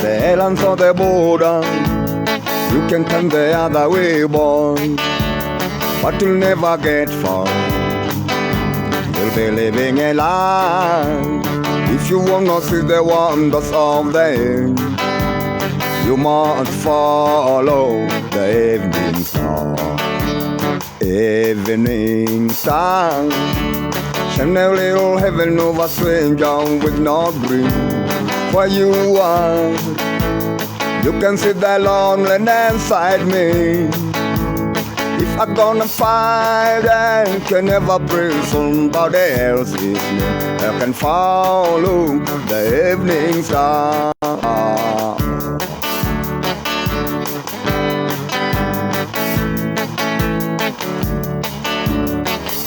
The lands of the border. You can turn the other way, boy, but you'll never get far. You'll be living a lie. If you wanna see the wonders of the age, you must follow the evening star. Evening star, shine a little heaven over stranger with no dream. Where you are, you can see the loneliness inside me. If I'm gonna fight, I can never bring somebody else's name. I can follow the evening star.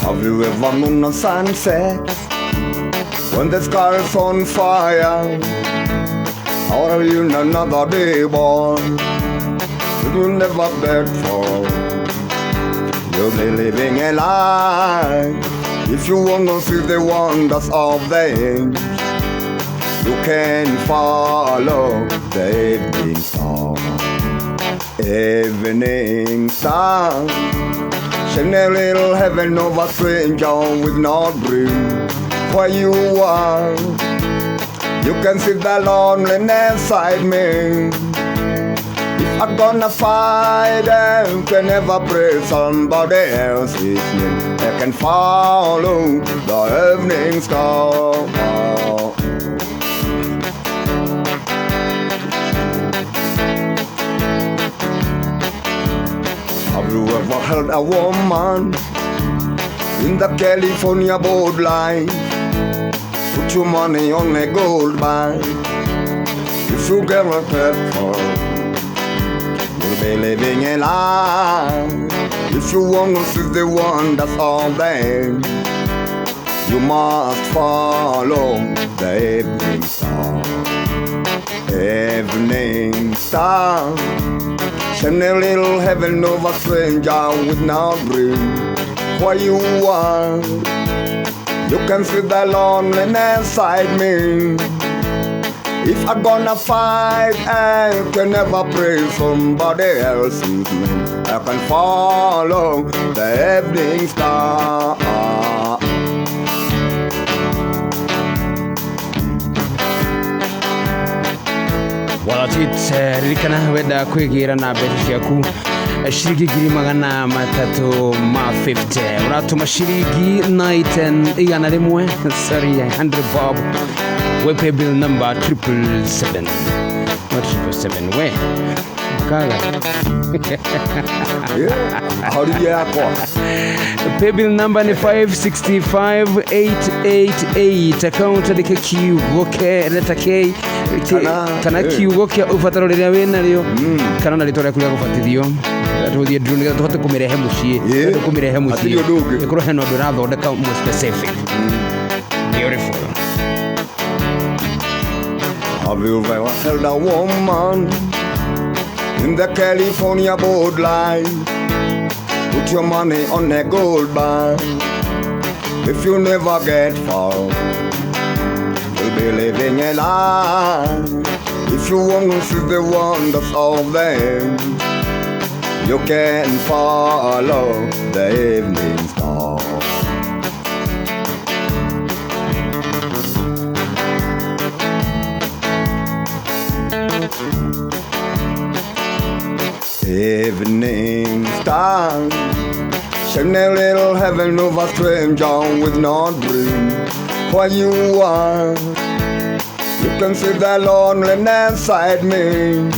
Have you ever known a sunset when the sky is on fire? Or have you another day born? You will never beg for. You'll be living a lie. If you wanna see the wonders of the age, you can follow the evening star. Evening star, shine a little heaven over stranger with no dream. Where you are, you can see the loneliness inside me. If I'm gonna fight, I can never pray somebody else's name. I can follow the evening star. Have you ever held a woman in the California boat line? Put your money on a gold mine. If you get a pet for, you'll be living a lie. If you want to see the wonders of the age, you must follow the evening star. Evening star, shine a little heaven over stranger with no dream. Where you are, you can see the loneliness inside me. If I'm gonna fight, I can never pray somebody else's name. I can follow the evening star. Walatit, ririkana wenda kwĩgĩra na mbeca ciaku ciringi 350,000 ũratũma ciringi 9 100, sorry, 100 bob, we pay bill number 777, not 777, we kaga. Horiria yakwa. Pay bill number ni 565888, account andĩke kiugo ke letter K kana kiugo kĩa ũbataro rĩrĩa wĩnarĩo kana na rĩtwa rĩaku rĩa gũbatithio, tũthiĩ nduru nĩgetha tũhote kũmĩrehe mũciĩ. Tũkũmĩrehe mũciĩ. Hatirĩ ũndũ ũngĩ. Ĩkorwo hena ũndũ ũrathondeka more specific. Beautiful. Have you ever held a woman in the California boat line? Put your money on a gold bar. If you never get far, you'll be living a lie. If you want to see the wonders of the age, you can follow the evening star. Evening star, shine a little heaven over stranger with no dream. Where you are, you can see the loneliness inside me.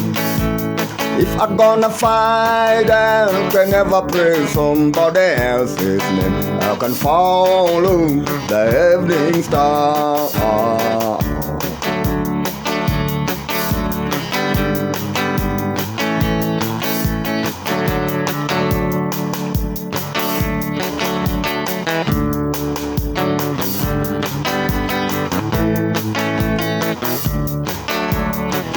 If I'm gonna fight, I can never pray somebody else's name. I can follow the evening star.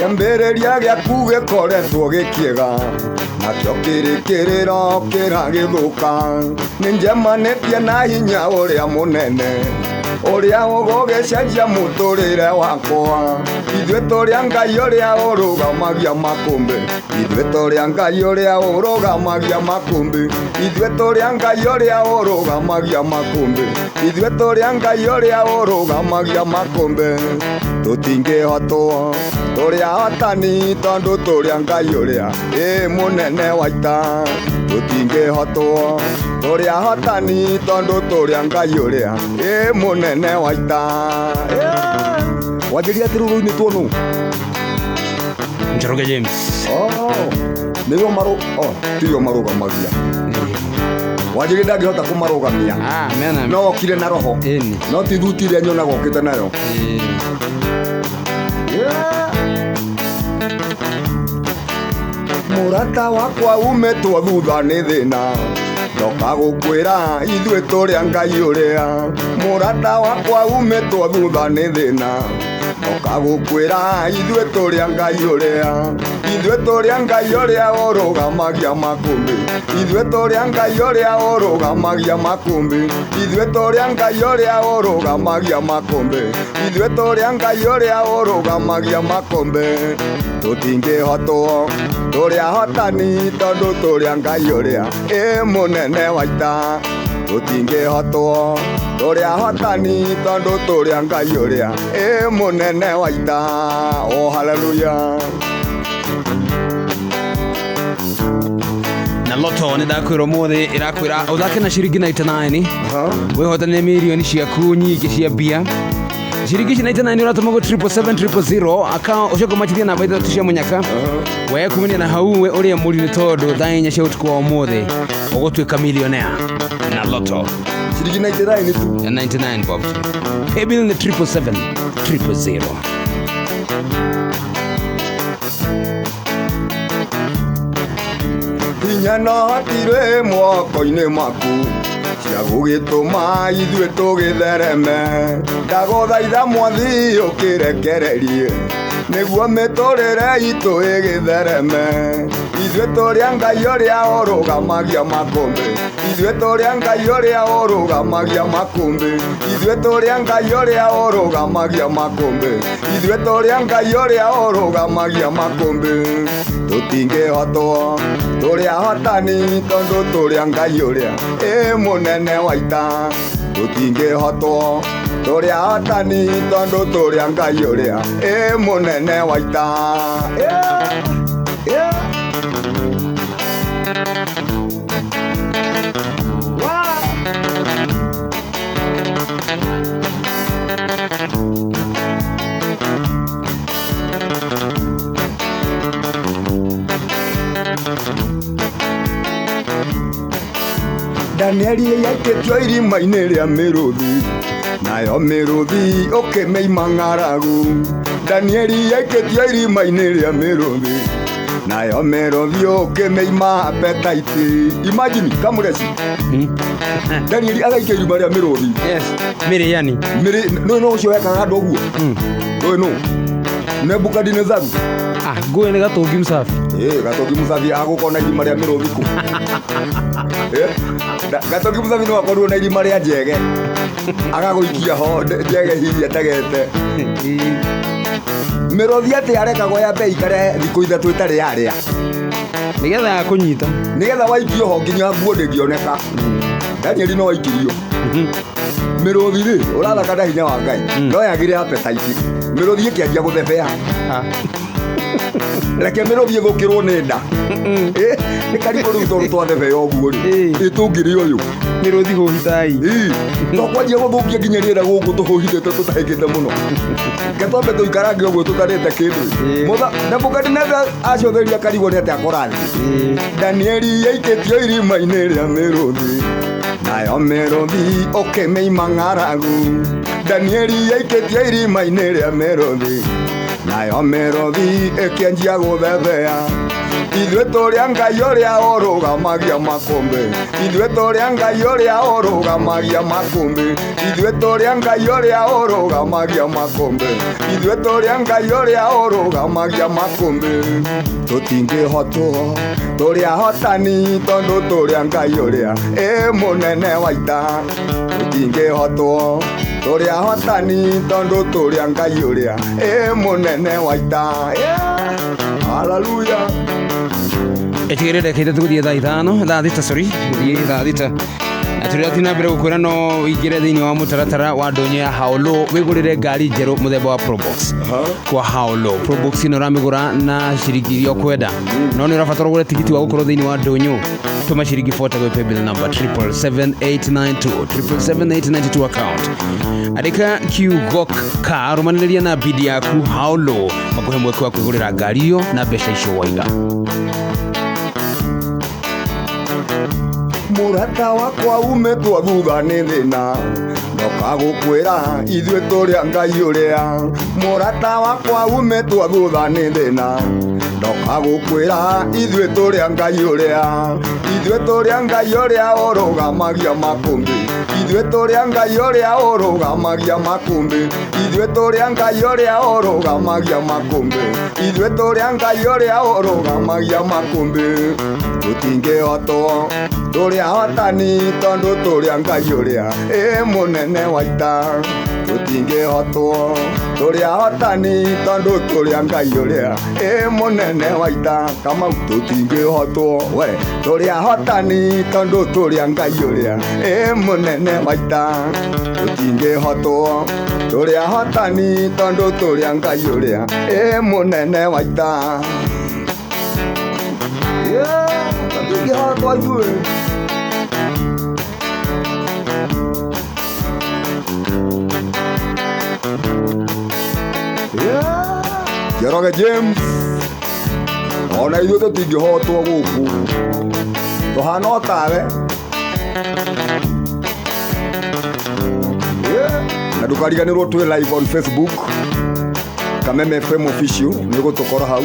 Kĩambĩrĩria gĩaku gĩkoretwo gĩkĩega, nakĩo kĩrĩkĩrĩro kĩragĩthũka. Nĩnjemanĩtie na hinya ũrĩa mũnene, Ũrĩa ũgũgĩcenjia mũtũrĩre wakwa. Ithuĩ tũrĩ a Ngai ũrĩa ũrũgamagia makũmbĩ. Ithuĩ tũrĩ a Ngai ũrĩa ũrũgamagia makũmbĩ. Ithuĩ tũrĩ a Ngai ũrĩa ũrũgamagia makũmbĩ. Ithuĩ tũrĩ a Ngai ũrĩa ũrũgamagia makũmbĩ. Tũtingĩhotwo tũrĩ ahotani tondũ tũrĩ a Ngai ũrĩa ĩ mũnene wa ita. Tũtingĩhotwo tũrĩ ahotani tondũ tũrĩ a Ngai ũrĩa ĩ mũnene wa ita. Wanjĩria atĩ rũrũ rũinĩtwo nũ? Njoroge James. Oh, nĩo marũ oh, tiyo marũgamagia. Wanjĩria ndangĩhota kũmarũgamia. Ah, mena. No okire na roho. Ĩni. No ti thuti iria nyonaga okĩte nayo. Ĩĩ. Yeah. Mũrata wakwa umĩtwo thutha nĩ thĩna ndoka gũkwĩra ithuĩ tũrĩ a Ngai ũrĩa. Mũrata wakwa umĩtwo thutha nĩ thĩna ndoka gũkwĩra ithuĩ tũrĩ a Ngai ũrĩa. Ithuĩ tũrĩ a Ngai ũrĩa ũrũgamagia makũmbĩ. Ithuĩ tũrĩ a Ngai ũrĩa ũrũgamagia makũmbĩ. Ithuĩ tũrĩ a Ngai ũrĩa ũrũgamagia makũmbĩ. Ithuĩ tũrĩ a Ngai ũrĩa ũrũgamagia makũmbĩ. Tũtingĩhotwo tũrĩ ahotani tondũ tũrĩ a Ngai ũrĩa ĩ mũnene wa ita. Tũtingĩhotwo tũrĩ ahotani tondũ tũrĩ a Ngai ũrĩa ĩ mũnene wa ita. Oh, hallelujah. Na loto nĩ ndakwĩra ũmũthĩ ĩrakwĩra ũthake na ciringi 99 Aha. wĩhotanĩre mirioni ciaku nyingĩ cia mbia. Ciringi ici 99 ũratũma gũ 777 000 ũcoke ũmachithie namba ithatũ cia mũnyaka. Wekumania na hau we ũrĩa mũri nĩ tondũ thaa inya cia ũtukũ wa ũmũthĩ ũgũtuĩka millionaire na loto. Ciringi 99 tu. Ya 99 bob. Paybill nĩ 777 000. Hinya na hatirĩ moko-inĩ maku cia gũgĩtũma ithuĩ tũgĩthereme. Ndagũthaitha mwathi ũkĩrekererie nĩguo mĩtũrĩre itũ ĩgĩthereme. Ithuĩ tũrĩ a Ngai ũrĩa ũrũgamagia makũmbĩ. Ithuĩ tũrĩ a Ngai ũrĩa ũrũgamagia makũmbĩ. Ithuĩ tũrĩ a Ngai ũrĩa ũrũgamagia makũmbĩ. Ithuĩ tũrĩ a Ngai ũrĩa ũrũgamagia makũmbĩ. Tũtingĩhotwo tũrĩ ahotani tondũ tũrĩ a Ngai ũrĩa ĩ mũnene wa ita. Tũtingĩhotwo tũrĩ ahotani tondũ tũrĩ a Ngai ũrĩa ĩ mũnene wa ita. Yeah. Yeah. Wow. Danieli yaikĩtio irima-inĩ rĩa mĩrũthi nayo mĩrũthi ũkĩmĩima ng'aragu. Danieli yaikĩtio irima-inĩ rĩa mĩrũthi nayo mĩrũthi ũkĩmĩima appetite. Imagine kamũreci. Danieli agaikio irima rĩa mĩrũthi. Yes. Mĩrĩ yani. Mĩrĩ nũ nũ ũcio wekaga andũ ũguo? Nũĩ nũ? Nebukadinetharu. Ah, ngũĩ nĩ Gatũngi Msafi. Ĩ, Gatũngi Msafi agũkorwo na irima rĩa mĩrũthi kũ? Gatũngi Msafi no akorirwo na irima rĩa njege. Agagũikia ho njege hihi ategete. Mĩrũthi atĩ arekagwo yambe ĩikare thikũ ithatũ ĩtarĩ yarĩa. Nĩgetha yakũnyita. Nĩgetha waikio ho nginya nguo ndĩngĩoneka. Danieli no aikirio. Mĩrũthi rĩ, ũrathaka na hinya wa Ngai. No yagire appetite. Mĩrũthi ĩkĩanjia gũthebea. Reke mĩrũthi ĩthũkĩrwo nĩ nda. Nĩ karigũ rĩu tondũ twathebea ũguo rĩ. Ĩtũngĩrĩ ũyũ. Mĩrũthi hũhitai. To kwanjia gũthũkia nginya rĩera gũkũ tũhũhithĩte tũtahĩkĩte mũno. Reke twambe tũikarange ũguo tũtarĩte kĩndũ. Nebukadineza acũthĩria karigwo nĩ atĩa kũrathiĩ. Danieli yaikĩtio irima-inĩ rĩa mĩrũthi nayo mĩrũthi ũkĩmĩima ng'aragu. Danieli yaikĩtio irima-inĩ rĩa mĩrũthi Nayo mĩrũthi ĩkĩanjia gũthethea. Ithuĩ tũrĩ a Ngai ũrĩa ũrũgamagia makũmbĩ. Ithuĩ tũrĩ a Ngai ũrĩa ũrũgamagia makũmbĩ. Ithuĩ tũrĩ a Ngai ũrĩa ũrũgamagia makũmbĩ. Ithuĩ tũrĩ a Ngai ũrĩa ũrũgamagia makũmbĩ. Tũtingĩhotwo tũrĩ ahotani tondũ tũrĩ a Ngai ũrĩa ĩ mũnene wa ita. Tũtingĩhotwo tũrĩ ahotani tondũ tũrĩ a Ngai ũrĩa ĩ mũnene wa ita. Hallelujah. Ĩtigĩrĩre ndagĩka ithatũ gũthiĩ thaa ithano, thaa thita, sorry, gũthiĩ thaa thita. Na tũrĩrathiĩ na mbere gũkwĩra no ũingĩre thĩinĩ wa mũtaratara wa ndũnyũ ya Haolo wĩgũrĩre ngari njerũ mũthemba wa Probox kwa Haolo. Probox ĩno ũramĩgũra na ciringi iria ũkwenda, no nĩ ũrabatara ũgũre tigiti wa gũkorwo thĩinĩ wa ndũnyũ. Tũma ciringi 40 gwĩ paybill number 777892 777892 account. Andĩka kiugo ka rũmanĩrĩria na bidi yaku Haolo makũhe mweke wa kwĩgũrĩra ngari ĩyo na mbeca icio waiga. Mũrata wakwa umĩtwo thutha nĩ thĩna ndoka gũkwĩra ithuĩ tũrĩ a Ngai ũrĩa. Mũrata wakwa umĩtwo thutha nĩ thĩna ndoka gũkwĩra ithuĩ tũrĩ a Ngai ũrĩa. Ithuĩ tũrĩ a Ngai ũrĩa ũrũgamagia makũmbĩ. Ithuĩ tũrĩ a Ngai ũrĩa ũrũgamagia makũmbĩ. Ithuĩ tũrĩ a Ngai ũrĩa ũrũgamagia makũmbĩ. Ithuĩ tũrĩ a Ngai ũrĩa ũrũgamagia makũmbĩ. Tũtingĩhotwo tũrĩ ahotani tondũ tũrĩ a Ngai ũrĩa ĩ mũnene wa ita. Tũtingĩhotwo tũrĩ ahotani tondũ tũrĩ a Ngai ũrĩa ĩ mũnene wa ita. Kamau tũtingĩhotwo we tũrĩ ahotani tondũ tũrĩ a Ngai ũrĩa ĩ mũnene wa ita. Tũtingĩhotwo tũrĩ ahotani tondũ tũrĩ a Ngai ũrĩa ĩ mũnene wa ita. Yeah, tũtingĩhotwo ithuĩ. Njoroge James ona ithuĩ tũtingĩhotwo gũkũ tũhana o tawe. Na ndũkariganĩrwo twĩ live on Facebook Kameme FM official nĩ ũgũtũkora hau.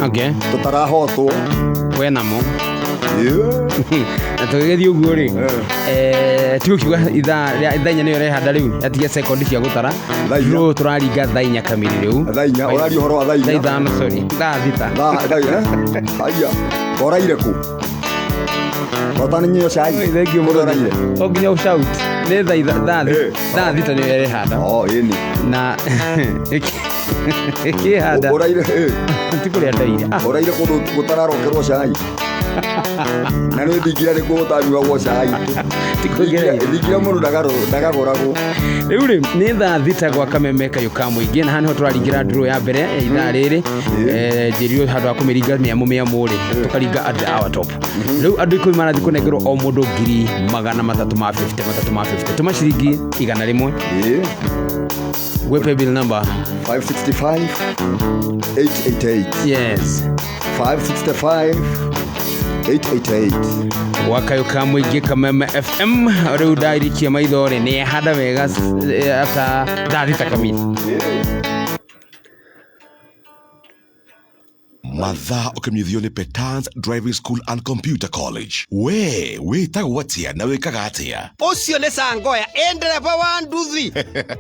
Okay. Tũtarahotwo we namo. Yeah. Na tũgĩgĩthiĩ ũguo rĩ, tigũkiuga ithaa rĩa thaa inya nĩyo ĩrehanda rĩu yatigia sekondi cia gũtara. Thaa inya. Rĩu tũraringa thaa inya kamiri rĩu. Thaa inya, ũraria ũhoro wa thaa inya? Thaa ithano, sorry, thaa thita. Thaa inya, haya koraire kũ? Totaninyio cai. Thank you mũno. Ũraire. O nginya ũshout nĩ thaa thita nĩyo ĩrehanda. Oh, ĩni. Na ĩkĩhanda. Ũraire, eh. Ti kũrĩa ndaire. Ũraire kũndũ gũtararokerwo cai. Na nĩ thingira nĩ gũtanyuagwo cai. Ti kũngĩra. Thingira mũndũ ndagagũragwo. Rĩu rĩ nĩ thaa thita gwa Kameme kayũ ka mũingĩ na haha nĩho tũraringĩra ndurũ ya mbere ya ithaa rĩrĩ. Njĩrirwo handũ ha kũmĩringa mĩamũ mĩamũ rĩ, tũkaringa at the hour top. Rĩu andũ ikũmi marathiĩ kũnengerwo o mũndũ ngiri magana matatũ ma 50, matatũ ma 50. Tũma ciringi 100. Gwĩ paybill number 565 888. Yes. 565 888. Gwakayũ ka mũingĩ Kameme FM. Rĩu ndairikia maitho rĩ, nĩ ehanda wega after thaa thita kamiri. Mathaa ũkĩmenyithio nĩ Petans Driving School and Computer College. We wĩtagwo atĩa na wĩkaga atĩa? Ũcio nĩ Sangoya, ĩ ndereba wa nduthi.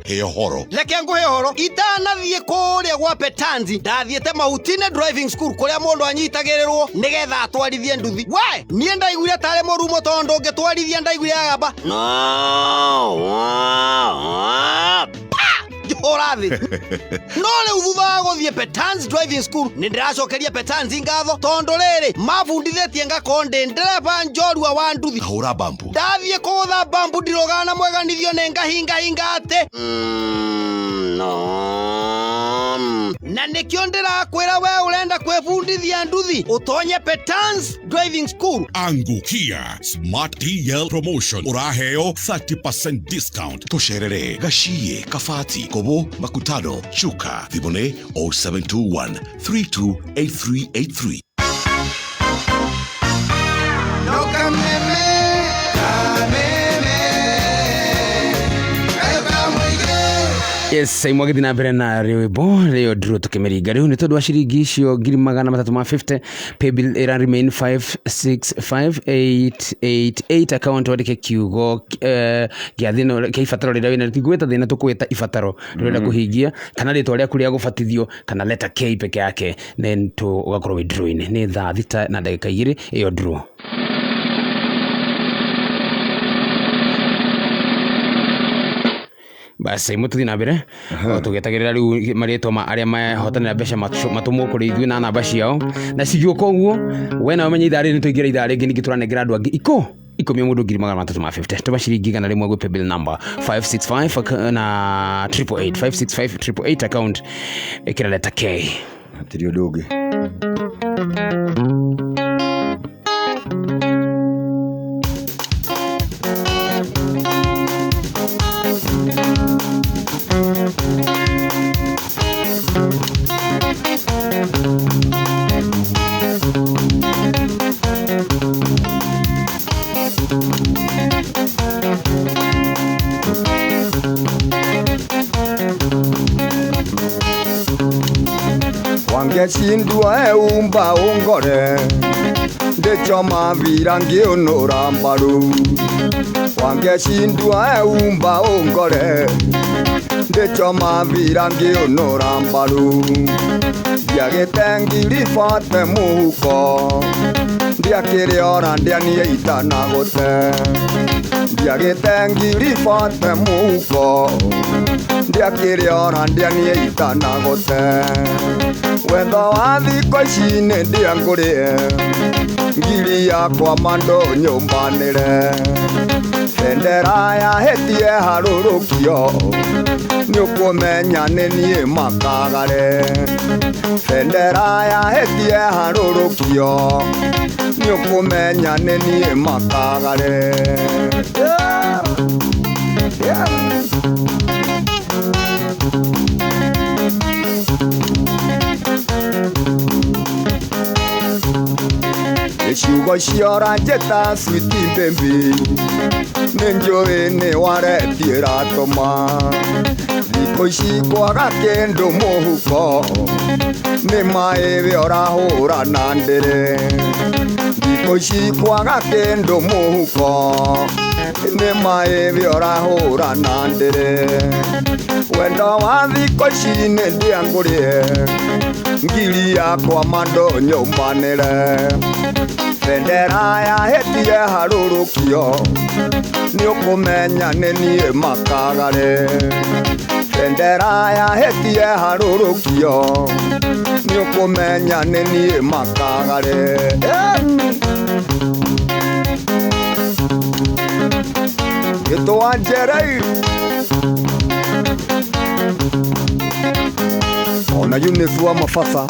He ũhoro. Reke ngũhe ũhoro. Itanathiĩ kũrĩa gwa Petans, ndathiĩte Mautine Driving School kũrĩa mũndũ anyitagĩrĩrwo nĩgetha atwarithie nduthi. We, niĩ ndaiguire tarĩ mũrumo tondũ ngĩtwarithia ndaiguire agamba. No. Pa! Njũra thĩ. No rĩu thutha wa gũthiĩ Petans Driving School, nĩ ndĩracokeria Petans ngatho tondũ rĩrĩ mabundithĩtie ngakorwo ndĩ ndereba njorua wa nduthi. Hũra bambu. Ndathiĩ kũgũtha bambu ndirũgana na mweganithio nĩ ngahingahinga atĩ. No. Na nĩkĩo ndĩrakwĩra we ũrenda kwĩbundithia nduthi ũtonye Petans Driving School. Angukia Smart DL Promotion ũraheo 30% discount. Tũcerere Gachie, Kabati, Kobo, Makutano, Chuka. Thimũ nĩ 0721 328383. No Kameme, Kameme, kayo ka mũingĩ. Yes, imwe agĩthiĩ na mbere na rwĩmbo rĩo ndiro tũkĩmĩringa rĩu nĩ tondũ wa ciringi icio 350,000 paybill ĩra remain 565888 account wandĩke kiugo gĩa thĩna kĩa ibataro rĩrĩa wĩna tigwĩta thĩna tũkwĩta ibataro rĩrĩa kũhingia kana rĩtwa rĩaku rĩa gũbatithio kana letter K peke yake, then tu ũgakorwo wĩ draw-inĩ. Nĩ thaa 6:02 ĩyo draw. Basi imwe tũthiĩ na mbere tũgĩetagĩrĩra rĩu marĩtwa ma arĩa mahotanĩra mbeca matũmwo kũrĩ ithuĩ na namba ciao na cigĩũka ũguo we nawe ũmenye ithaa rĩrĩ nĩtwaingĩra ithaa rĩngĩ ningĩ tũranengera andũ angĩ ikũmi o mũndũ 350,000. Tũma ciringi 100 gwĩ paybill number 565 na 888 565 888 account ĩkĩra letter K. Hatirĩ ũndũ ũngĩ. Wangecindua eumba ungore ndichoma vira ngiunura mbaru. Wangecindua eumba ungore ndichoma vira ngiunura mbaru. Ndiagĩte ngiri bote mũhuko ndiakĩrĩ ora ndianie itanagũte. Ndiagĩte ngiri bote mũhuko ndiakĩrĩ ora ndianie itanagũte. Wendo wa thikũ ici nĩ ndiangũrĩe ngiri yakwa mando nyũmbanĩre. Bendera yahĩtie harũrũkio nĩũkũmenya nĩ niĩ makagare. Bendera yahĩtie harũrũkio nĩũkũmenya nĩ niĩ makagare. Yeah. Yeah. Ciugo ciora njĩta sweet baby nĩ njũĩ nĩ waretie ratũma. Thikũ ici kwaga kĩndũ mũhuko nĩ maĩ we ũrahũra na ndĩrĩ. Thikũ ici kwaga kĩndũ mũhuko nĩ maĩ we ũrahũra na ndĩrĩ. Wendo wa thikũ ici nĩ ndiangũrĩe ngiri yakwa mando nyũmbanĩre. Bendera yahĩtie harũrũkio nĩũkũmenya nĩ niĩ makagare. Bendera yahĩtie harũrũkio nĩũkũmenya nĩ niĩ makagare. Gĩtũa njerei ona Eunice wa Mafasa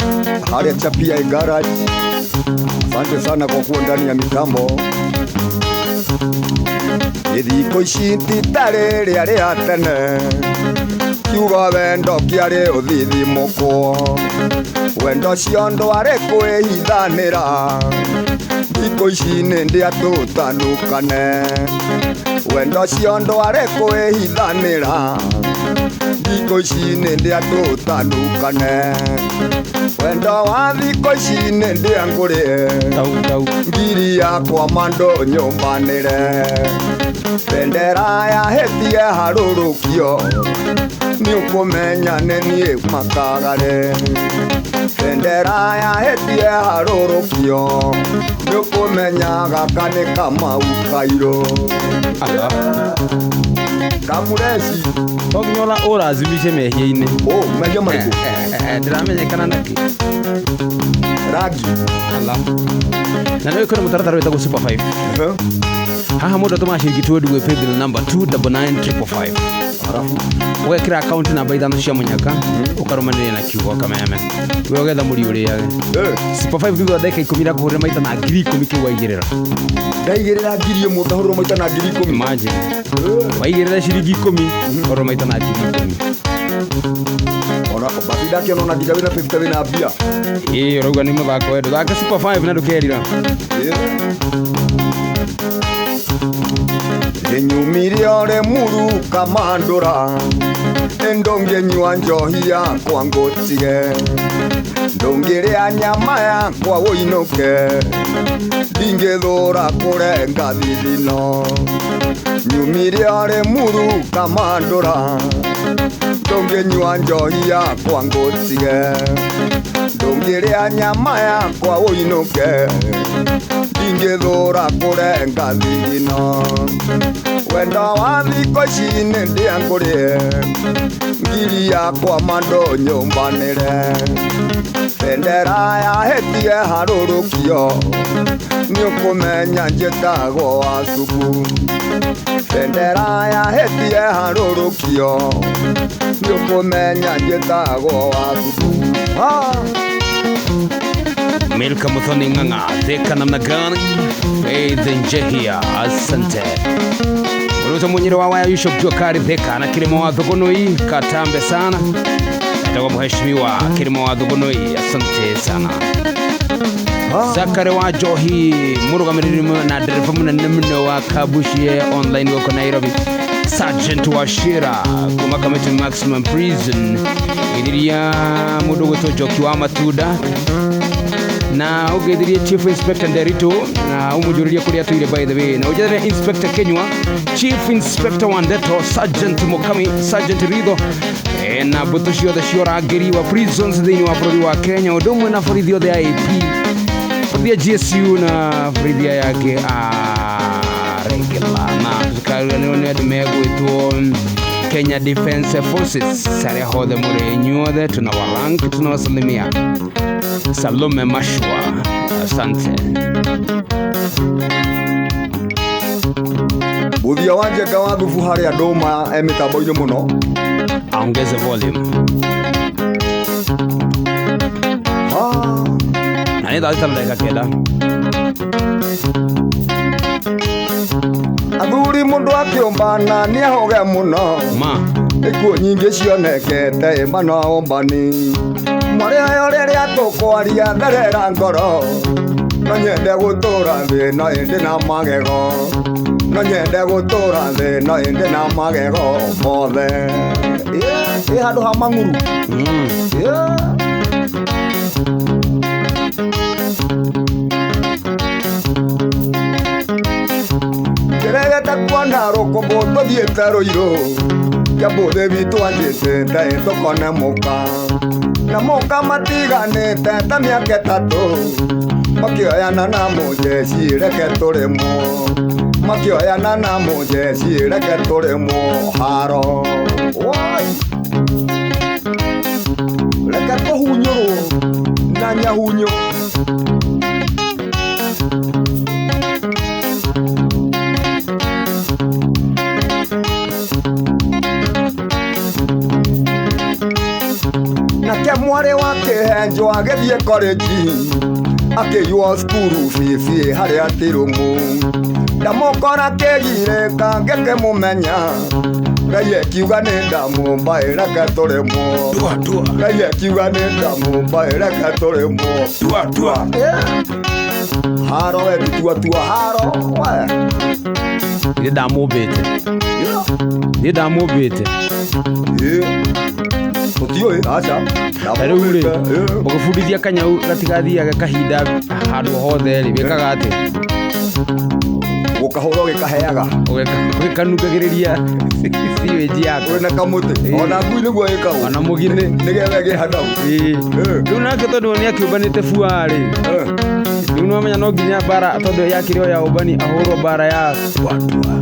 harĩa Chapia garage. Asante sana kwa kuwa ndani ya mitambo. Thikũ ici ti ta rĩrĩa rĩa tene kiugo wendo kĩarĩ ũthithimũkwo. Wendo ũcio ndwarĩ kwĩhithanĩra thikũ ici nĩ ndĩatũtanukane. Wendo ũcio ndwarĩ kwĩhithanĩra thikũ ici nĩ ndĩatũtanukane. Wendo wa thikũ ici nĩ ndĩangũrĩe ngiri yakwa mando nyũmbanĩre. Bendera yahĩtie harũrũkio nĩũkũmenya nĩ niĩ makagare. Bendera yahĩtie harũrũkio nĩũkũmenya gaka nĩ Kamau Kairũ. Kamureci to nginya ũrazimishe mehia-inĩ. Mehia marĩkũ? Ndĩramenyekana nakĩ? Rangi. Ala. Na nĩ kwĩna mũtaratara wĩtagwo Super 5. Haha mũndũ atũmaga ciringi 20 gwĩ paybill number 299555. Arafu ũgekĩra account namba 5 cia mũnyaka ũkarũmanĩrĩria na kiugo kameme we ũgetha mũri ũrĩage. Super 5 thutha wa ndagĩka 10 irakũhũrĩra maita na 10,000 kĩu waigĩrĩra. Ndaigĩrĩra 1,000 ngahũrĩrwo maita na 10,000. Imagine waigĩrĩra ciringi 10 ũhũrĩrwo maita na 10,000. Ona basi ndakĩona ona nginya wĩna 50 wĩna mbia. Ĩĩ ũrauga nĩ mũthako wendo thaka Super 5 na ndũkerira. Nyumire ore muru kamandura Ndũngĩnyua njohi yakwa ngũtige, ndũngĩrĩa nyama yakwa ũinũke, ndingĩthũra kũrenga thithino, nyumire Rĩmuru Kamandũra. Ndũngĩnyua njohi yakwa ngũtige, ndũngĩrĩa nyama yakwa ũinũke, ndingĩthũra kũrenga thithino. Wendo wa thikũ ici nĩ ndĩangũrĩe, ngiri yakwa mandũ nyũmbanĩre, bendera ya hĩtie harũrũkio, nĩũkũmenya njĩtagwo wa cuku. Bendera ya hĩtie harũrũkio, nĩũkũmenya njĩtagwo wa cuku. Milka Muthoni Ng'ang'a, Thika namna gani? Faith Njehia, asante. Uruto mwenyere wa waya Yusuf Jua Thika na Kilimo wa Thugunui, katambe sana. Nitakuwa mheshimiwa Kilimo wa Thugunui, asante sana. Zakare wa Johi, murugamiriri na dereva munene muno wa Kabushie online huko Nairobi. Sergeant wa Shira kuma Kamiti Maximum Prison. Iriria mundu gwitwo Njoki wa Matunda. Na ũngĩthirie Chief Inspector Nderitu na ũmũnjũrĩrie kũrĩa atũire, by the way, na ũnjethere Inspector Kenywa, Chief Inspector Wandeto, Sergeant Mukami, Sergeant Ritho, na mbũtũ ciothe cia ũrangĩri wa prisons thĩinĩ wa bũrũri wa Kenya, ũndũ ũmwe na borithi othe a AP, borithi ya GSU na borithi aya angĩ a regular, na tũkariganĩrwo nĩ andũ megwĩtwo Kenya Defence Forces, arĩa hothe mũrĩ inyuothe tunawarank, tunawasalimia. Salome Mashua, asante. Buthia wa Njenga wa Thubu harĩa ndũma e mĩtambo-inĩ mũno. Aongeze volume. Na nĩ thaa thita na ndagĩka 9. Athuri mũndũ akĩũmbana nĩahoge mũno. Ma. Ikuũ nyingĩ cionekete mana ombani. Mwarĩ ũyũ rĩrĩa tũkwaria therera ngoro, no nyende gũtũra thĩ no ĩndĩ na magego, no nyende gũtũra thĩ no ĩndĩ na magego mothe. Ĩ handũ ha mang'uru. Kĩregete kuona rũkũngũ tũthiĩte Rũirũ, kĩambũthĩ witũ anjĩtĩte tũkone mũka, na mũka matiganĩte ta mĩaka 3, makĩoyana na mũjeci reke tũrĩmwo, makĩoyana na mũjeci reke tũrĩmwo haro. Woi, reke tũhunyũrwo na nyahunyo. Nake mwarĩ wa kĩhenjo agĩthiĩ korĩnji, akĩiywo cukuru bibi harĩa tirũmũ, ndamũkora kĩgirĩka ngĩkĩmũmenya, Ngai akiuga nĩ ndamũmba reke tũrĩmwo, Ngai akiuga nĩ ndamũmba reke tũrĩmwo. Tua tua. Haro we tua tua haro we. Nĩ ndamũmbĩte. Nĩ ndamũmbĩte. Tũtiũĩ, aca. Rĩu rĩ, ũgĩbundithia kanyau gatigathiage kahinda handũ hothe rĩ, wĩkaga atĩa? Gũkahũra ũgĩkaheaga. Ũgĩkanungagĩrĩria sewage yaku. Wĩna kamũtĩ. Ona ngui nĩguo ĩkagwo. Ona mũgine. Nĩgetha ĩgĩe handũ. Rĩu nake tondũ nĩakĩũmbanĩte bua rĩ, rĩu nĩwamenya no nginya mbara, tondũ yakĩrĩ o ya ũmbani, ahũrwo mbara ya tua tua.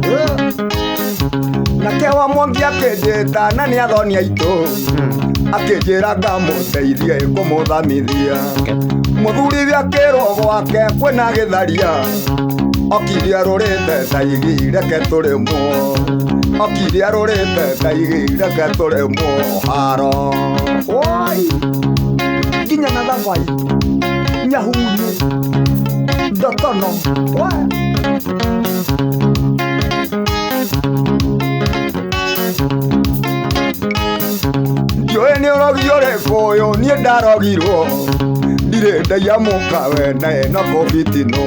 Nake wa Mwangi akĩnjĩta na nĩ athoni aitũ, akĩnjĩra ngamũteithie kũmũthamithia. Mũthuri akĩrwo gwake kwĩna gĩtharia, okire arũrĩte ta igi reke tũrĩmwo, okire arũrĩte ta igi reke tũrĩmwo haro. Woi, nginya na thabai, nyahunyu, ndotono, woi. Ndiũĩ nĩ ũrogi ũrĩkũ ũyũ niĩ ndarogirwo, ndirĩ ndaiya mũkawe na ĩno kũbitinwo,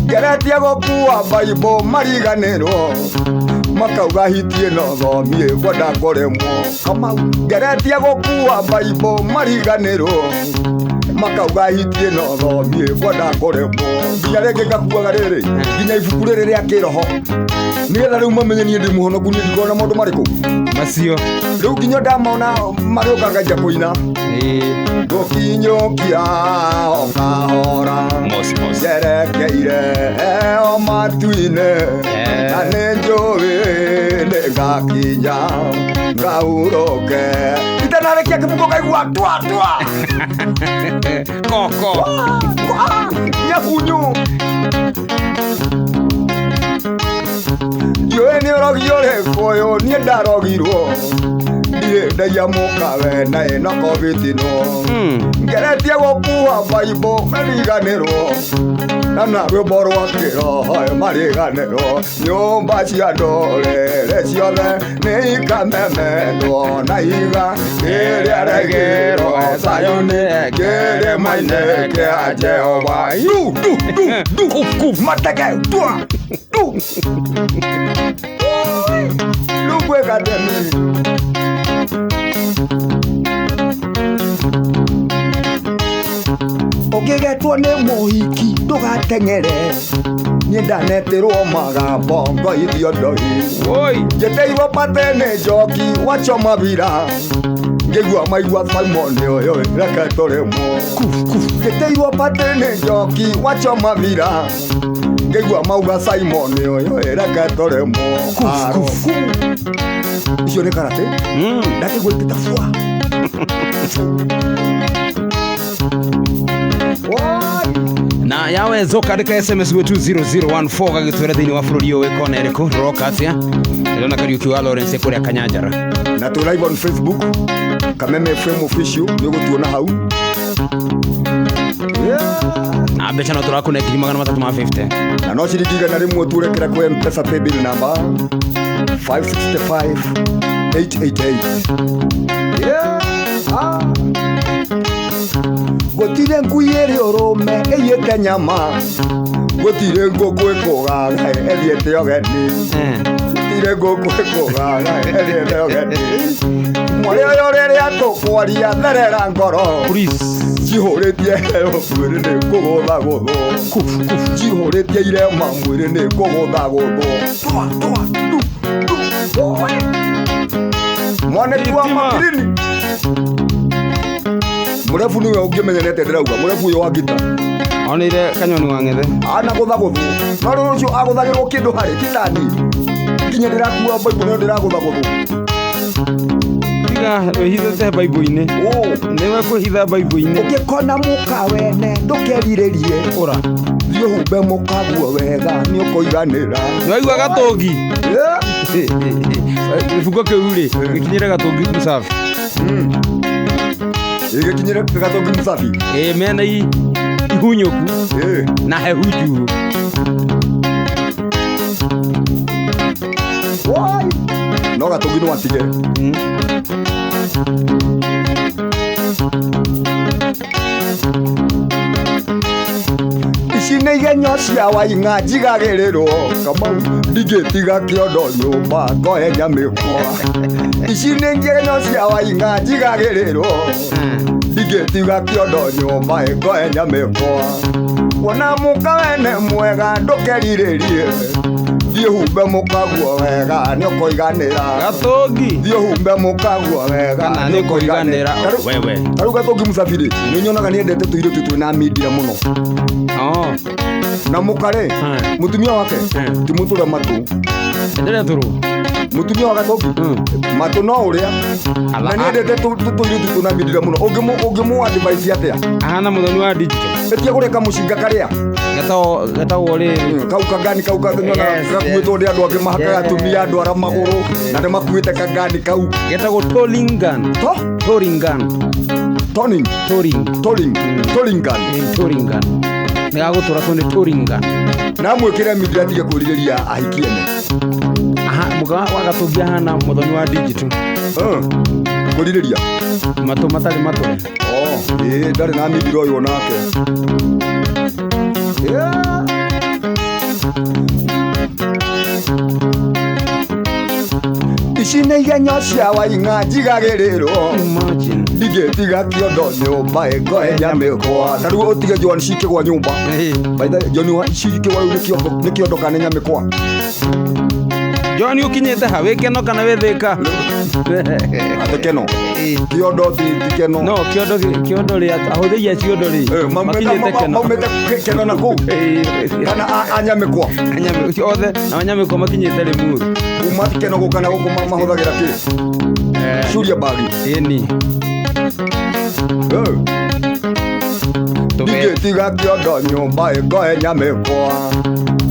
ngeretie gũkua Bible mariganĩrwo, Makauga hiti ĩno thomie kwenda kũremwo. Kamau ngeretie gũkua Bible mariganĩrwo. Makauga hiti ĩno thomie kwenda kũremwo. Nginya rĩngĩ ngakuaga rĩrĩ nginya ibuku rĩrĩ rĩa kĩroho nĩgetha rĩu mamenye niĩ ndĩ mũhonoku niĩ ndikoragwo na maũndũ marĩkũ macio rĩu nginya ndamona magĩũka ngaija kũina ngũkinyũkia o kahora njerekeire o matu-inĩ na nĩ njũĩ nĩ ngakinya ngahurũke itanarĩkia kĩbungo ngaigua twa twa koko nyakunyu ndiũĩ nĩ ũrogi ũrĩkũ ũyũ niĩ ndarogirwo ndirĩ ndaia mũkawe na ĩno covid-ino ngeretie gũkua Bible mariganĩrwo na na rwĩmbo rwa kĩroho mariganĩrwo nyũmba cia ndũrĩrĩ ciothe nĩ ikamemendwo na iga kĩrĩa regĩrwo Sayuni kĩrĩma-inĩ kĩa Jehova. Du du du du mateke twa du rĩu gwĩka tene. Ũngĩgetwo nĩ mũhiki ndũgateng'ere niĩ ndanetĩrwo magambo ngoithio ndohi njĩtĩirwo pate nĩ njoki wachoma bira ngĩigua maigua Simon ũyũ reke tũrĩmwo njĩtĩirwo pate nĩ njoki wachoma bira ngĩigua mauga Simon ũyũ reke tũrĩmwo icio nĩ karate ndakĩigua itĩta bua. Na yawe zoka andĩka SMS gwĩ 20014 gagĩtwĩra thĩinĩ wa bũrũri ũyũ wĩ kona ĩrĩkũ rũroka atĩa. Ndĩrona Kariũki wa Lawrence kũrĩa Kanyanjara. Na tũ live on Facebook Kameme FM official nĩ ũgũtuona hau. Na mbeca no tũrakũne 350. Na no ciringi 100 turekera kwĩ M-Pesa paybill number 565 888. Yeah. Ah. Gũtirĩ ngui ĩrĩ ũrũme ĩiyĩte nyama gũtirĩ ngũkũ ĩkũgaga ĩthiĩte ũgeni gũtirĩ ngũkũ ĩkũgaga ĩthiĩte ũgeni mwarĩ ũyũ rĩrĩa tũkwaria therera ngoro cihũrĩtie hero mwĩrĩ nĩ kũgũthagũthwo cihũrĩtie irema mwĩrĩ nĩ kũgũthagũthwo twa twa du du mwanĩki wa makirini murefu niwe ũngĩmenya nĩ atĩa ndĩrauga murefu ũyũ wa ngita onire kanyoni wa ng'ethe anagũthagũthwo no rĩu ũcio agũthagĩrwo kĩndũ harĩ ti tani nginya ndĩrakua Bible no ndĩragũthagũthwo tiga wĩhithĩte Bible-inĩ nĩwe kwĩhitha Bible-inĩ ũngĩkona mũka wene ndũkerirĩrie ũra thiĩ ũhumbe mũkaguo wega nĩ ũkũiganĩra nĩwaigua gatũngi gĩbungo kĩu rĩ gĩkinyĩre gatũngi mũcabi gĩkinyĩre gatũngi mũcabi ĩ mena ihunyũku na hehu njuru no gatũngi no atige ici nĩ igenyo cia waing'a njigagĩrĩrwo Kamau ndingĩtiga kĩondo nyũmba ngoe nyamĩkwa ici nĩ igenyo cia waing'a njigagĩrĩrwo ndingĩtiga kĩondo nyũmba ngoe nyamĩkwa wona mũka wene mwega ndũkerirĩrie thiĩ humbe mũkaguo wega nĩ ũkũiganĩra gatũngi thiĩ humbe mũkaguo wega nĩ ũkũiganĩra wewe tarĩu gatũngi mũcabirĩ nĩ nyonaga nĩendete tũirĩtu twĩna mindira mũno na mũka rĩ mũtumia wake ti mũtũre matũ ndĩretũrwo mũtumia wa gatũngi matũ no ũrĩa na nĩendete tũirĩtu twĩna mindira mũno ũngĩmũ advice atĩa ahana mũthoni wa digital ĩtia kũrĩa kamũcinga karĩa getagwo rĩrĩ kau kangani kau gakuĩtwo nĩ andũ angĩ mahakaga atumia andũ arĩa magũrũ na nĩ makuĩte kangani kau getagwo tolingan to toringan toning toring toring toringan toringan nĩ gagũtũra tũ nĩ toringan na mwĩkĩre mindira atige kwĩrirĩria ahiki ene aha mũka wa gatũngi ahana mũthoni wa digital kwĩrirĩria matũ matarĩ matũre ĩĩ ndarĩ na mindira ũyũ onake. Yeah. Ici nĩ igenyo cia waing'a njigagĩrĩrwo. Imagine. Ndigĩtiga kĩondo nyũmba ĩngoe nyamĩkwa. Ta rĩu ũtige Joan cikĩgwa nyũmba. By the way, John wa cikĩgwa rĩu nĩ kĩondo kana nĩ nyamĩkwa? John ũkinyĩte ha wĩ keno kana wĩ thĩka? Atĩ keno. Kĩondo ti keno. No kĩondo kĩondo rĩ ahũthĩri a ciondo rĩ makinyĩte keno. Maumĩte keno na kũu. Kana a nyamĩkwa. Anyamĩ othe na anyamĩkwa makinyĩte Limuru. Kuma keno gũka na gũkũ mahũthagĩra kĩ? Curia bagi. Ĩni. Ndigĩtiga kĩondo nyũmba ĩngoe nyamĩkwa.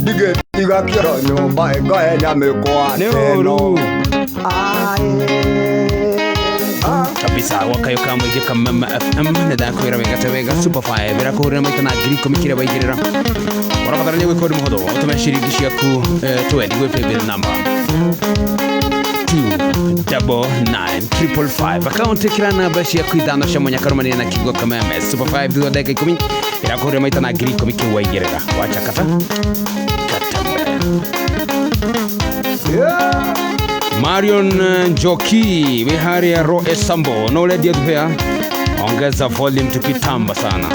Ndigĩtiga kĩondo nyũmba ĩngoe nyamĩkwa. Nĩ ũru. Kabisa wakayo ka mũingĩ Kameme FM nĩ ndakwĩra wega te wega Super 5 ĩrakũhũrĩra maita na 10,000 kĩrĩa waigĩrĩra. Ũrabatarania gwĩka ũndũ mũhũthũ ũtũme ciringi ciaku twendi gwĩ paybill number 299 555 akaunti ĩkĩra namba ciaku ithano cia mwanya karũmanĩre na kiugo Kameme Super 5 thutha wa ndagĩka 10 ĩrakũhũrĩra maita na 10,000 kĩu waigĩrĩra. Wachakata katambe. Marion Njoki wĩ harĩa Roe Sambo no ũrendia thubea, ongeza volume tukitamba sana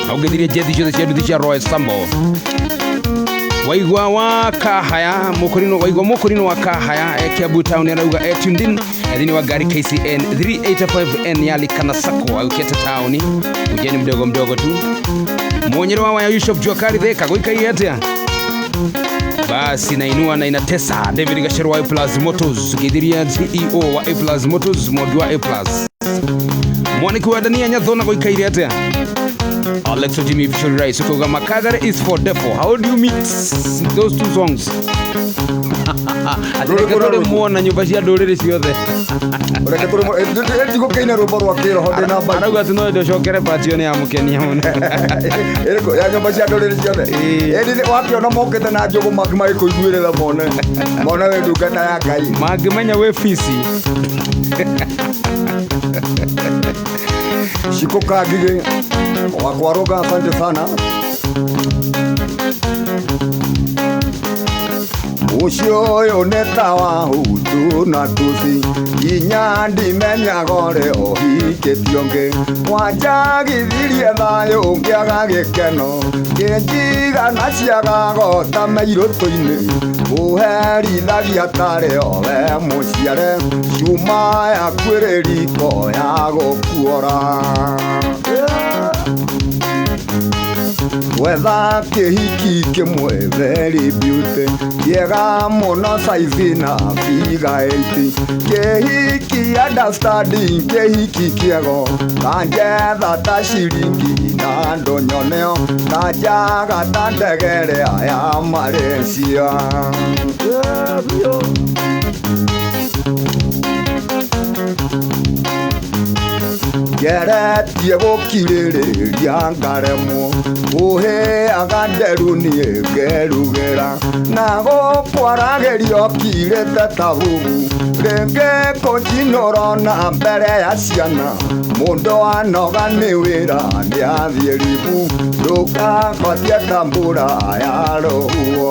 na ũngĩthirie jethi ciothe cia nduthi cia Roe Sambo. Waigua wa Kahaya mũkũrinũ, waigua mũkũrinũ wa Kahaya e Kiambu town arauga e tuned in thĩinĩ wa ngari KCN 385N ya Likana Sacco aukĩte taũni ujeni mdogo mdogo tu. Mwonyero wa waya Yusuf Juakari theka gũikaire atĩa? Basi nainua na inatesa. David Gasheru wa A Plus Motors githiria CEO wa A Plus Motors mwangi wa A Plus mwaniki wa Dania Nyathona gũikaire atĩa? Alex Jimmy Fisher Rice kuga Makagare is for defo. How do you mix those two songs? Atireke tũrĩ muona nyũmba cia ndũrĩrĩ ciothe. Reke tũrĩ ndigũkĩina rwĩmbo rwa kĩroho ndĩ na mbathi. Arauga atĩ no ndũcokere part ĩyo nĩ yamũkenia mũno. Ĩrĩkũ ya nyũmba cia ndũrĩrĩ ciothe? Ĩĩ wakĩona mokĩte na njũgũ magĩkũiguĩrĩra mone. Mone wĩ ndungata ya Ngai. Mangĩmenya wĩ bici. Shiko Kagige wakwaroga, asante sana. Ũcio ũyũ nĩ ta wa Hutu na Tutsi, nginya ndimenyaga ũrĩa ũhikĩtio ũngĩ. Wanjagithirie thayũ ngĩaga gĩkeno, ngĩnjigana ciagago ta mairũtũ-inĩ. Ũherithagia tarĩ o we mũciare, cuma yaku ĩrĩ riko ya gũkuora. Wetha kĩhiki kĩmwe very beauty, kĩega mũno saizi na figa 80. Kĩhiki understanding, kĩhiki kĩego, kanjetha ta ciringi na ndũnyoneo, kanjaga ta ndege ĩrĩa ya Malaysia. Ngeretie gũkirĩrĩria ngaremwo, kũhĩaga nderu niĩ ngerugĩra, na gũkwaragĩrio kirĩte ta huhu, rĩngĩ kũnjinũra na mbere ya ciana. Mũndũ anoga nĩ wĩra nĩathiĩ ribu, ndũkabatie ta mbura ya rũhuho.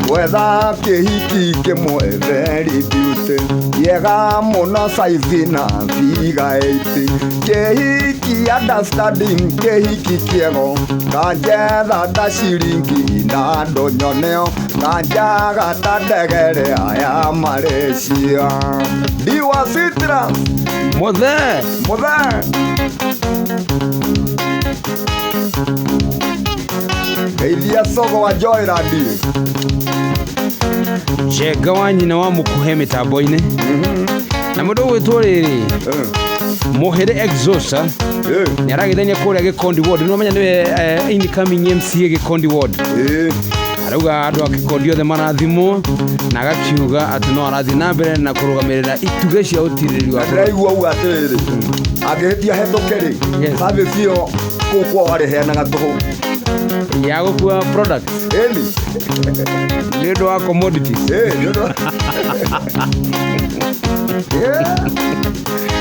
Wetha kĩhiki kĩmwe very beauty, kĩega mũno saizi na figa 80. Kĩhiki understanding, kĩhiki kĩego, kanjetha ta ciringi na ndũnyoneo, kanjaga ta ndege ĩrĩa ya Malaysia. Diwa Citrus. Muthe. Muthe. Geithia sogo wa Joy Radio. Njenga wa nyina wa mũkuhe mĩtambo-inĩ. Na mũndũ ũgwĩtwo rĩrĩ Mũhĩrĩ Exosa nĩ aragĩthania kũrĩa Gĩkondi Ward. Nĩ wamenya nĩwe incoming MCA Gĩkondi Ward. Arauga andũ a Gĩkondi othe marathimwo na agakiuga atĩ no arathiĩ na mbere na kũrũgamĩrĩra itugĩ cia ũtirĩrĩri wa bũrũri. Ndĩraigua auga atĩrĩrĩ, angĩhĩtia hetũke rĩ, service ĩyo kũu kwao arĩheanaga tũhũ. Ya gũkua products. Ĩni. Nĩ ũndũ wa commodities. Nĩ ũndũ wa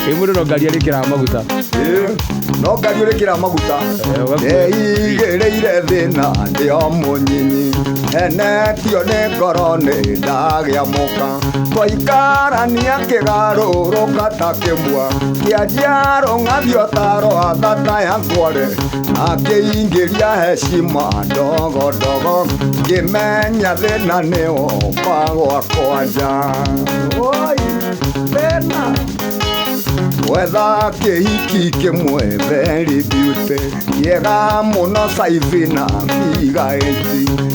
Ĩ mũndũ no ngari arĩkĩraga maguta. No ngari ũrĩkĩra maguta. Ndeigĩrĩire thĩna ndĩ o mũnyinyi. Henetio nĩ ngoro nĩ ndagĩa mũka. Twaikarania kĩgarũrũka ta kĩmwa. Kĩanjia rũng'athio ta rwa thata ya ngware. Akĩingĩria heshima ndogo ndogo. Ngĩmenya thĩna nĩ womba gwakwa nja. Oi, thĩna. Wetha kĩhiki kĩmwe very beauty. Kĩega mũno saizi na figure eight.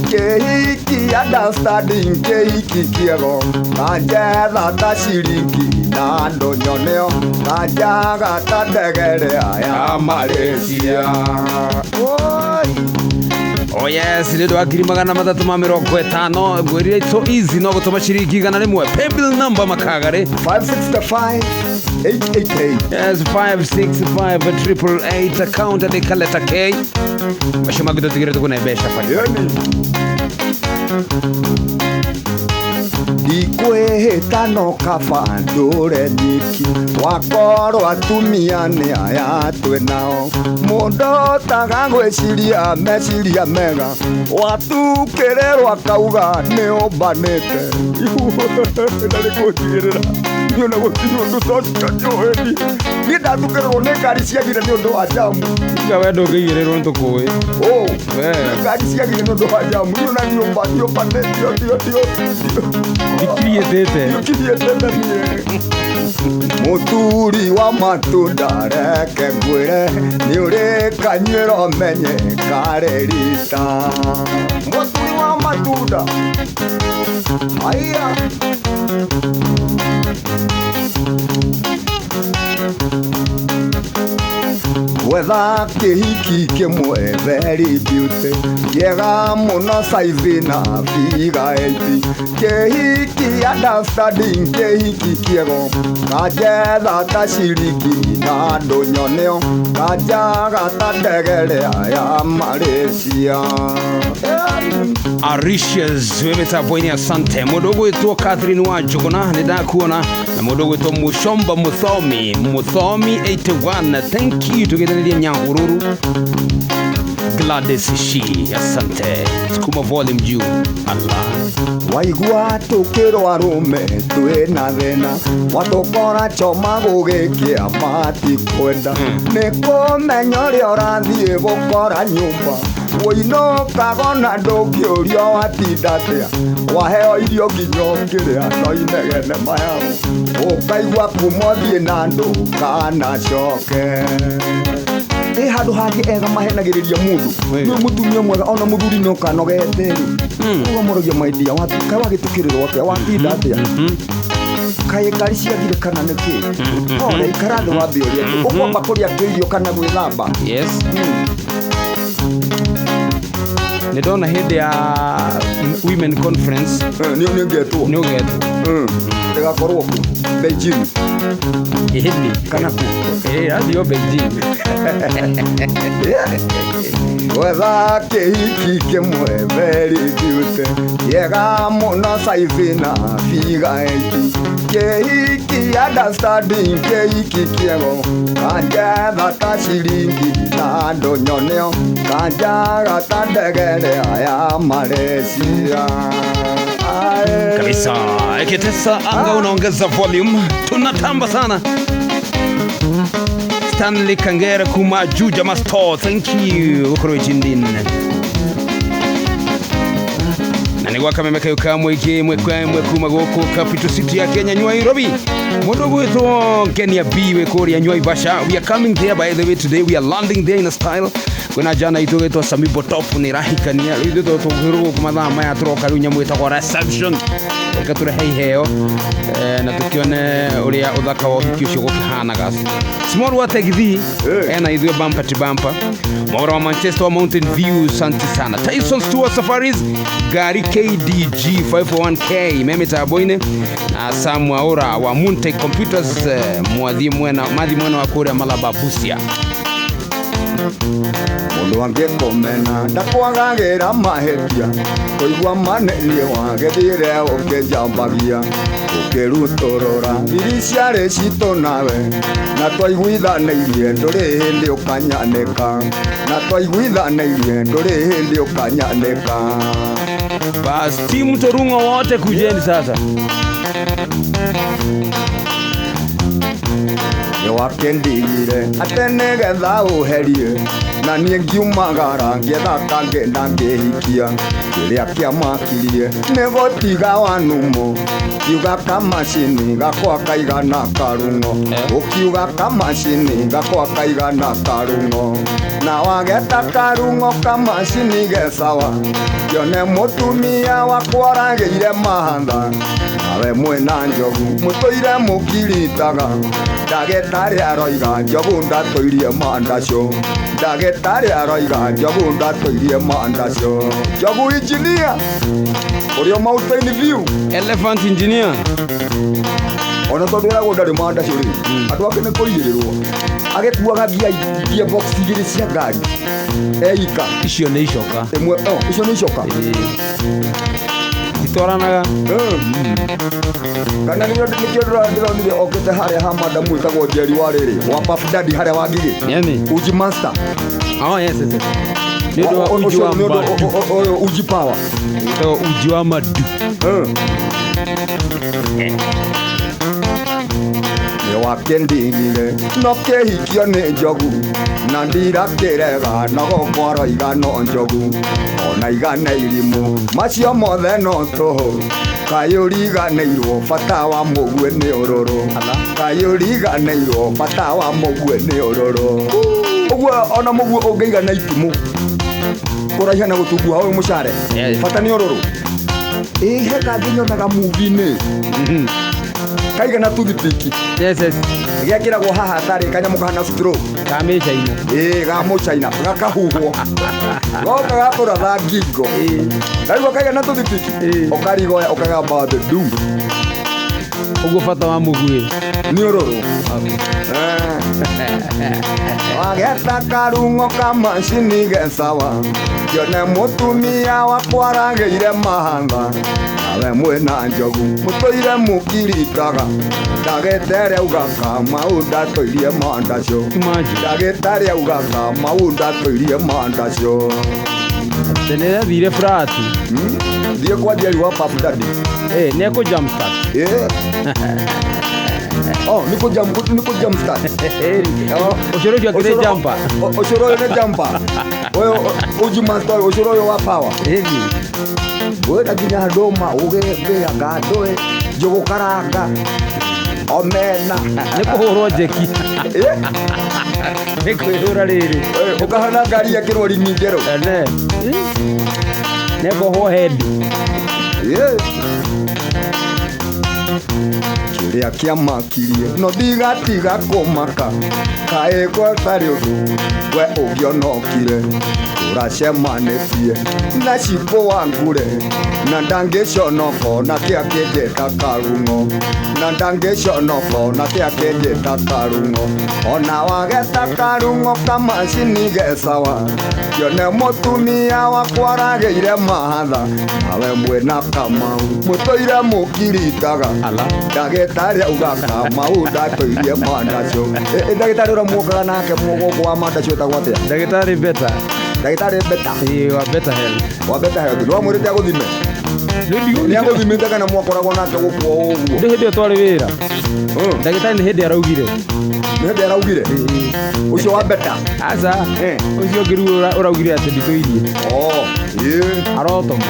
Kĩhiki understanding kĩhiki kĩego. Kanjetha ta ciringi na ndũnyoneo. Kanjaga ta ndege ya Malaysia. Oi. Oh yes, nĩ ũndũ wa 350,000 ngwĩrire it's so easy no gũtũma ciringi 100. Paybill number Makagarĩ 565 888. Yes, 565 888 account andĩka letter K. Macio mangĩ tũtigĩre tũkũne mbeca bari. Yeni. Ndikwĩhĩta no kaba ndũre nyiki. Wakorwo atumia nĩ aya twĩ nao. Mũndũ taga gwĩciria meciria mega. Watukĩrĩrwo akauga nĩ ũmbanĩte. Na nĩ kũnjigĩrĩra. Niĩ ona gũtirĩ ũndũ ta ũcio njũĩ niĩ. Niĩ ndatukĩrĩrwo nĩ ngari ciagire nĩ ũndũ wa njamu. Tiga we ndũngĩigĩrĩrwo nĩ tũkũĩ. Oh, We. ngari ciagire nĩ ũndũ wa njamu. Niĩ ona ndiũmba, ndiũmbanĩte, ndio, ndio, ndio. Ndikiriĩtĩte. Ndikiriĩtĩte niĩ. Mũturi wa matunda reke ngwĩre nĩ ũrĩ kanyuĩro menye karĩ rita. Mũturi wa matunda. Haiya. Wetha kĩhiki kĩmwe very beauty. Kĩega mũno saizi na figure eight. Kĩhiki understanding kĩhiki kĩego. Kanjetha ta ciringi na ndũnyoneo. Kanjaga ta ndege ya Malaysia. Arishas wĩ mĩtambo-inĩ asante. Mũndũ ũgwĩtwo Catherine wa Njũgũna nĩ ndakuona, na mũndũ ũgwĩtwo Mũcomba Mũthomi, Mũthomi 81, thank you. Tũgĩthanĩria Nyahururu. Gladys Shi, asante. Sukuma volume juu. Allah. Waigua tũkĩrwo arũme twĩna thĩna. Watũkora choma gũgĩkĩa matikwenda. Nĩ kũmenya ũrĩa ũrathiĩ gũkora nyũmba. Wũinũkaga ona ndũngĩũrio watinda atĩa. Waheo irio nginya ũkĩrĩa no inegene mayao. Ũkaigua kuma ũthiĩ na ndũkanacoke. Ĩ handũ hangĩ ega mahenagĩrĩria mũndũ. Nĩ mũtumia mwega ona mũthuri no kanogete rĩ. Ũkamũrogia maidia kaĩ wagĩtukĩrĩrwo atĩa watinda atĩa. Kaĩ ngari ciathire kana nĩkĩ? Pole ikara thĩ wambe ũrĩe. Ũkwamba kũrĩa kĩirio kana gwĩthamba? Yes. Nĩ ndona hĩndĩ ya women conference. Nĩ ũgetwo. Nĩ ũgetwo. Ndĩgakorwo kũ? Beijing. Ĩni. Kana kũ? Athio Beijing. Wetha kĩhiki kĩmwe very beauty. Kĩega mũno saizi na figure eight. Kĩhiki understanding kĩhiki kĩego. Kanjetha ta ciringi na ndũnyoneo. Kanjaga ta ndege ya Malaysia. Kabisa. Ikitesa anga unaongeza volume. Tunatamba sana. Stanley Kangera kuma Juja Masto, thank you. Ukorwo jindin. Na nĩ gwaka memeka yuka mwĩngĩ mwekwa mwekuma gũkũ capital city ya Kenya Nairobi. Mũndũ gwĩtwo Kenya B wĩ kũrĩa Naivasha. We are coming there by the way today. We are landing there in a style. Kwĩna jana itũ gwĩtwo Sami Botop nĩ rahikania. Rĩu ithuĩ tũkĩrwo gũkũ mathaa maya tũroka rĩu nyamũ ĩtagwo reception. Reke tũrehe iheo na tũkĩone ũrĩa ũthaka wa ũhiki ũcio gũkĩhanaga. Small wa Tegithi ena ithuĩ bumper to bumper. Maura wa Manchester wa Mountain View, asante sana. Tyson Stewart Safaris gari KDG 501K meme taboine na Sam Waura wa Moontek Computers mwathi mwena mathi mwena wa kũrĩa Malaba Busia. Mũndũ angĩkũmena ndakwagagĩra mahĩtia, kũigua manenie wagĩthire ũkĩnjambagia, ũkĩrutũrũra thiri ciarĩ citũ nawe, na twaiguithanĩirie ndũrĩ hĩndĩ ũkanyanĩka, na twaiguithanĩirie ndũrĩ hĩndĩ ũkanyanĩka. Bas, timu Torungo wote kujeni sasa. Nĩ wakĩndigire atĩ nĩgetha ũherie, na niĩ ngiumagara ngĩetha kangĩ na ngĩhikia, kĩrĩa kĩamakirie nĩ gũtiga wanumo, kiuga kamacini gakwa kaigana karung'o, ũkiuga kamacini gakwa kaigana karung'o, na wageta karung'o kamacini gecawa, kĩone mũtumia wakwa aragĩire mahatha, nawe mwĩna njogu mũtũire mũkiritaga, ndagĩtarĩ aroiga njogu ndatũirie mandacio, ndagĩtarĩ aroiga njogu ndatũirie mandacio. Njogu engineer ũrĩa Mountain View. Elephant engineer. Ona tondũ eragwo ndarĩ mandacio rĩ, andũ ake nĩ kũigĩrĩrwo, agĩkuaga ngia box igĩrĩ cia ngari eika. Icio nĩ icoka. Ĩmwe, oh, icio nĩ icoka. Itwaranaga. Kana nĩkĩo ndĩronire okĩte harĩa ha madamu wĩtagwo Njeri wa rĩrĩ wa Puff Daddy harĩa wa Ngigĩ. Yani. Uji Master. Oh, yes, yes, yes. Nĩ ũndũ wa uji wa madu. Ũyũ Uji Power. Wĩtagwo uji wa madu. Nĩ wakĩndigire no kĩhikio nĩ njogu, na ndirakĩrega no gũkwa aroiga no njogu, ona igana irimũ macio mothe no tũhũ, kaĩ ũriganĩirwo bata wa mũguĩ nĩ ũrũrũ, kaĩ ũriganĩirwo bata wa mũguĩ nĩ ũrũrũ. Ũguo ona mũguĩ ũngĩigana itimũ kũraiha na gũtunguha ũyũ mũcare, bata nĩ ũrũrũ. Ĩ he kangĩ nyonaga movie-inĩ kaigana toothpick. Yes, yes. Gĩakĩragwo haha tarĩ kanyamũ kahana straw. Ka mĩcaina. Ĩ, ga mũcaina, gakahuhwo. Goka gakũratha ngingo. Kaigua kaigana toothpick, ũkarigoya ũkagamba thĩ ndu. Ũguo bata wa mũguĩ nĩ ũrũrũ. Wageta karung'o kamacini gecawa, kĩone mũtumia wakwa aragĩire mahatha, nawe mwĩna njogu mũtũire mũkiritaga, ndagĩtarĩ auga kamau ndatũirie mandacio, ndagĩtarĩ auga kamau ndatũirie mandacio. Tene athire frat. Thiĩ kwa Njeri wa Puff Daddy. Nĩ ekũ jump start. Oh, niko jump, niko jump start. Ũcũrũ ũcio akĩrĩ jumper. Ũcũrũ ũyũ nĩ jumper. Ũyũ Uji Master, ũcũrũ ũyũ wa power. Wenda nginya ndũma ũgĩthĩa ngandũĩ njũgũ karanga omena. Nĩ kũhũrwo njeki. Nĩ kwĩhũra rĩrĩ. Ũkahana ngari yekĩrwo ringi njerũ. Nĩ kũhwo head. Kĩrĩa kĩamakirie no ndigatiga kũmaka, kaĩ gwatarĩ ũndũ we ũngĩonokire, tũracemanĩtie na cibũ wa ngure, na ndangĩconoka na kĩa kĩnjĩta karung'o, na ndangĩconoka na kĩa kĩnjĩta karung'o, ona wageta karung'o kamacini gecawa, kĩone mũtumia wakwa aragĩire mahatha, nawe mwĩna kamau mũtũire mũkiritaga, ndagĩtarĩ auga kamau ndatũirie mandacio. Ndagĩtarĩ ũrĩa muokaga nake gũkũ wa mandacio etagwo atĩa? Ndagĩtarĩ Beta. Ndagĩtarĩ Beta. Ĩĩ, wa Beta Health. Wa Beta Health. Nĩ wamwĩrĩte agũthime? Nĩ agũthimĩte kana mwakoragwo nake gũkũ o ũguo? Nĩ hĩndĩ ĩyo twarĩ wĩra. Ndagĩtarĩ nĩ hĩndĩ araugire. Nĩ hĩndĩ araugire? Ũcio wa Beta? Aca. Ũcio ũngĩ rĩu ũraugire atĩ nditũirie. Oh, ĩĩ. Arotoma.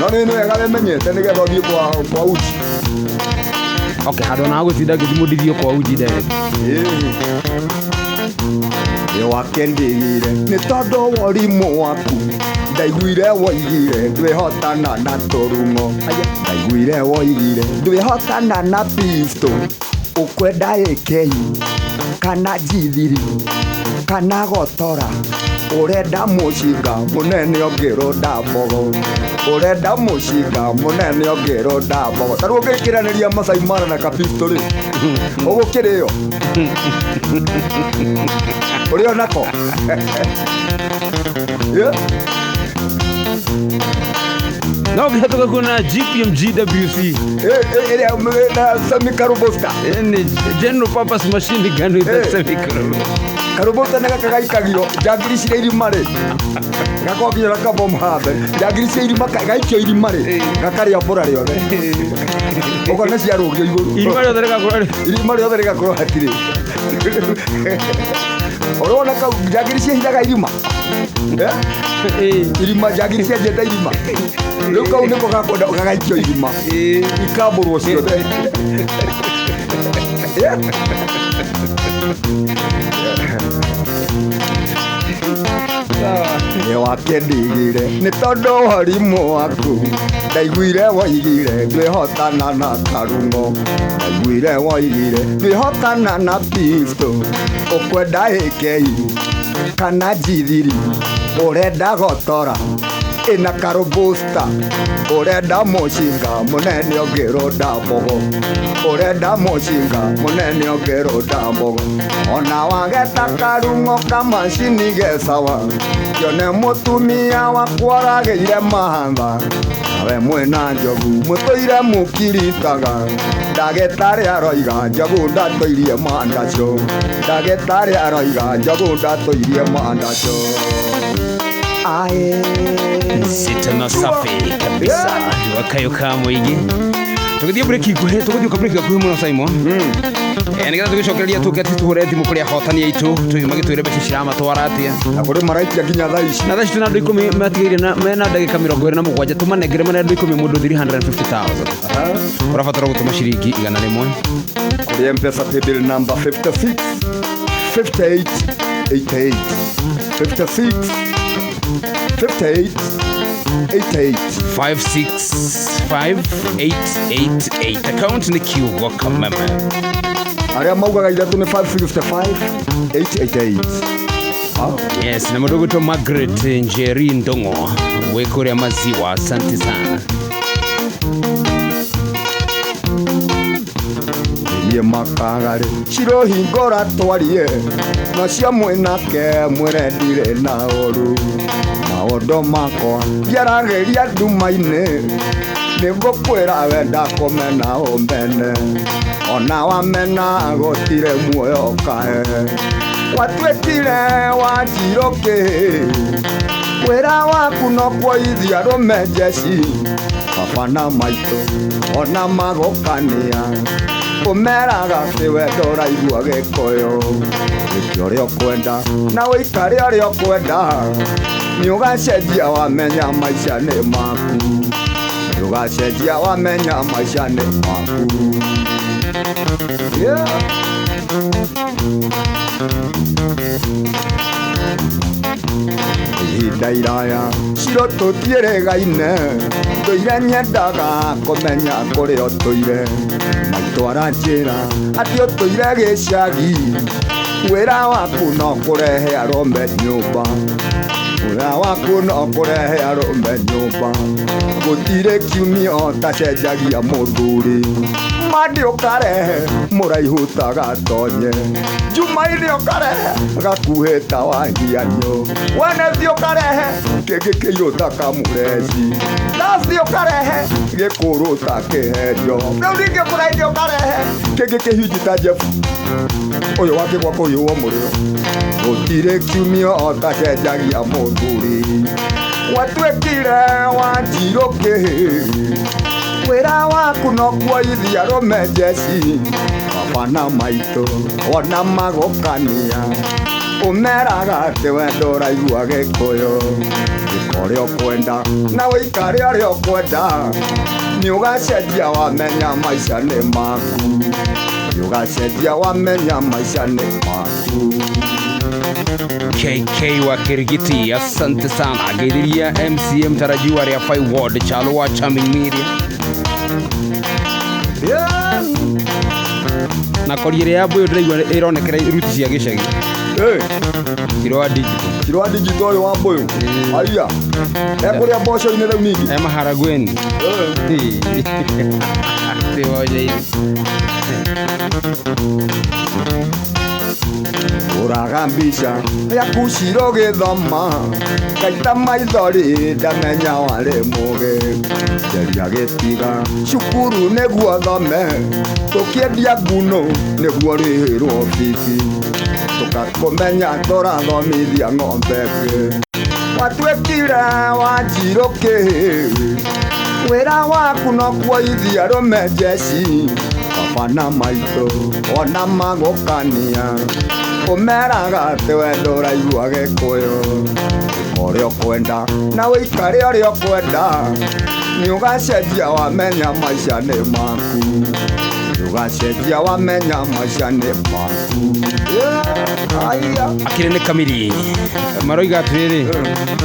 No nĩ wega wĩmenyete nĩgetha ũthiĩ kwa Uji. Okay, handũ ona gũtinda ngĩthimwo ndithiĩ kwa Uji direct. Nĩ wakĩndigire nĩ tondũ wa ũrimũ waku, ndaiguire woigire ndwĩhotana na tũrung'o, ndaiguire woigire ndwĩhotana na pistol, ũkwenda ĩkei Kana G3 kana gotora urenda mucinga munene ũngĩrũnda mbogo urenda mucinga munene ũngĩrũnda mbogo ta rĩu ũngĩkĩranĩria Masai Mara na kapisto rĩ ũgũkĩrĩo ũrĩo nako. Yeah. No ũngĩhĩtũka kuona GPMGWC. Ĩrĩa na semi karobosta. Ni general purpose machine gun with a semi. Karobosta nĩ gaka gaikagio njangiri cia irima rĩ gakorwo nginya na kabomu haha njangiri cia irima gaikio irima rĩ gakarĩa mbũra rĩothe ũkona ciarũgio igũrũ irima rĩothe rĩgakorwo irima rĩothe rĩgakorwo hatirĩ ũrona kau njangiri ciehithaga irima irima njangiri cienjete irima rĩu kau nĩko gakwenda gagaikio irima ikambũrwo ciothe. Nĩ wakendigire nĩ tondũ warimũ waku ndaiguire woigire ndwĩhotana na karung'o ndaiguire woigire ndwĩhotana na pisto ũkwenda AK kana G3 ũrenda gotora ĩna karobusta ũrenda mũcinga mũnene ũngĩrũnda mbogo ũrenda mũcinga mũnene ũngĩrũnda mbogo ona wageta karung'o kamacini gecawa kĩone mũtumia wakwa aragĩire mahatha nawe mwĩna njogu mũtũire mũkiritaga ndagĩtarĩ aroiga njogu ndatũirie mandaco ndagĩtarĩ aroiga njogu ndatũirie mandaco. Nzito na safi kabisa wakayo mwigi tũgĩthiĩ break ikuhĩ tũgũthiĩ ka break gakuhĩ mũno Simon. Nĩgetha tũgĩcokereria tũke atĩ tũhũre thimũ kũrĩ ahotani aitũ magĩtwĩre mbeca ciramatwara atĩa na kũrĩ maraikia nginya thaa ici na thaa ici twĩna andũ ikũmi matigĩire na mena ndagĩka 27 tũmanengere marĩ andũ ikũmi mũndũ 350,000 ũrabatara gũtũma ciringi 100 kũrĩ M-Pesa paybill number 56 58 88 56 58 88 565888 account ni kiugo kameme arĩa maugaga ithatũ nĩ 555 888. Yes, na mũndũ ũgwĩtwo Margaret Njeri Ndong'o wĩ kũrĩa Maziwa, asante sana. Niĩ makagarĩ cirohingũra twarie nacio mwĩnake mwĩre ndirĩ na ũru maũndũ makwa ndiaragĩria nduma-inĩ nĩngũkwĩra wenda kũmena ũmene ona wamena gũtirĩ muoyo kae watuĩkire wanjirũkĩ wĩra waku no kuoithia arũme njeci baba na maitũ ona magũkania ũmeraga atĩ wendo ũraigua gĩkũyũ wĩke ũrĩa ũkwenda na ũikare ũrĩa ũkwenda nĩũgacenjia wamenya maica nĩ maku nĩũgacenjia wamenya maica nĩ maku. Yeah. Ihinda iraya ciro tũtiĩrĩgaine ndũire nyendaga kũmenya kũrĩa ũtũire maitũ aranjĩra atĩ ũtũire gĩcagi wĩra waku no kũrehe arũme nyũmba wĩra waku no kũrehe arũme nyũmba gũtirĩ kiumia ũtacenjagia mũthuri Mandi ũkarehe mũraihu ta gatonye Jumaine ũkarehe gakuhĩ ta wangianyo Wenethĩ ũkarehe kĩngĩ kĩirũ ta kamũreci Thursday ũkarehe gĩkũrũ ta kĩhenjo Rĩu ningĩ Friday ũkarehe kĩngĩ kĩhinji ta Jeff ũyũ wakĩgwa kũhiũhwo mũrĩo gũtirĩ kiumia ũtacenjagia mũthuri watuĩkire wanjirũkĩ wĩra waku no kuoithia arũme njeci baba na maitũ ona magũkania ũmeraga atĩ wendo ũraigua gĩkũyũ ĩka ũrĩa ũkwenda na ũikare ũrĩa ũkwenda nĩũgacenjia wamenya maica nĩ maku nĩũgacenjia wamenya maica nĩ maku. KK wa Kirigiti, asante sana. Geithiria MCM mtarajiwa Ria 5 Ward Chalo wa Charming Media. Yeah. Na kori ĩrĩa ya mbũyũ ndĩraigua ĩronekera ruti cia gĩcagi. Ciro wa digital. Ciro wa digital ũyũ wa mbũyũ. Aya. Ekũrĩa mboco-inĩ rĩu ningĩ. E maharagweni. Ti mboco-inĩ. Ũraga mbica yaku Ciro gĩthoma ngaita maithori ndamenya warĩ mũgĩ ngeria gĩtiga cukuru nĩguo thome tũkĩendia nguno nĩguo rĩhĩrwo bibi tũkakũmenya tũrathomithia ng'ombe ĩngĩ watuĩkire wanjirũ kĩ wĩra waku no kuoithia arũme njeci baba na maitũ ona magũkania ũmeraga atĩ we ndũraigua Gĩkũyũ ĩka ũrĩa ũkwenda na ũikare ũrĩa ũkwenda nĩũgacenjia wamenya maica nĩ maku nĩũgacenjia wamenya maica nĩ maku. Aya. Akĩrĩ nĩ kamiri maroiga atĩrĩrĩ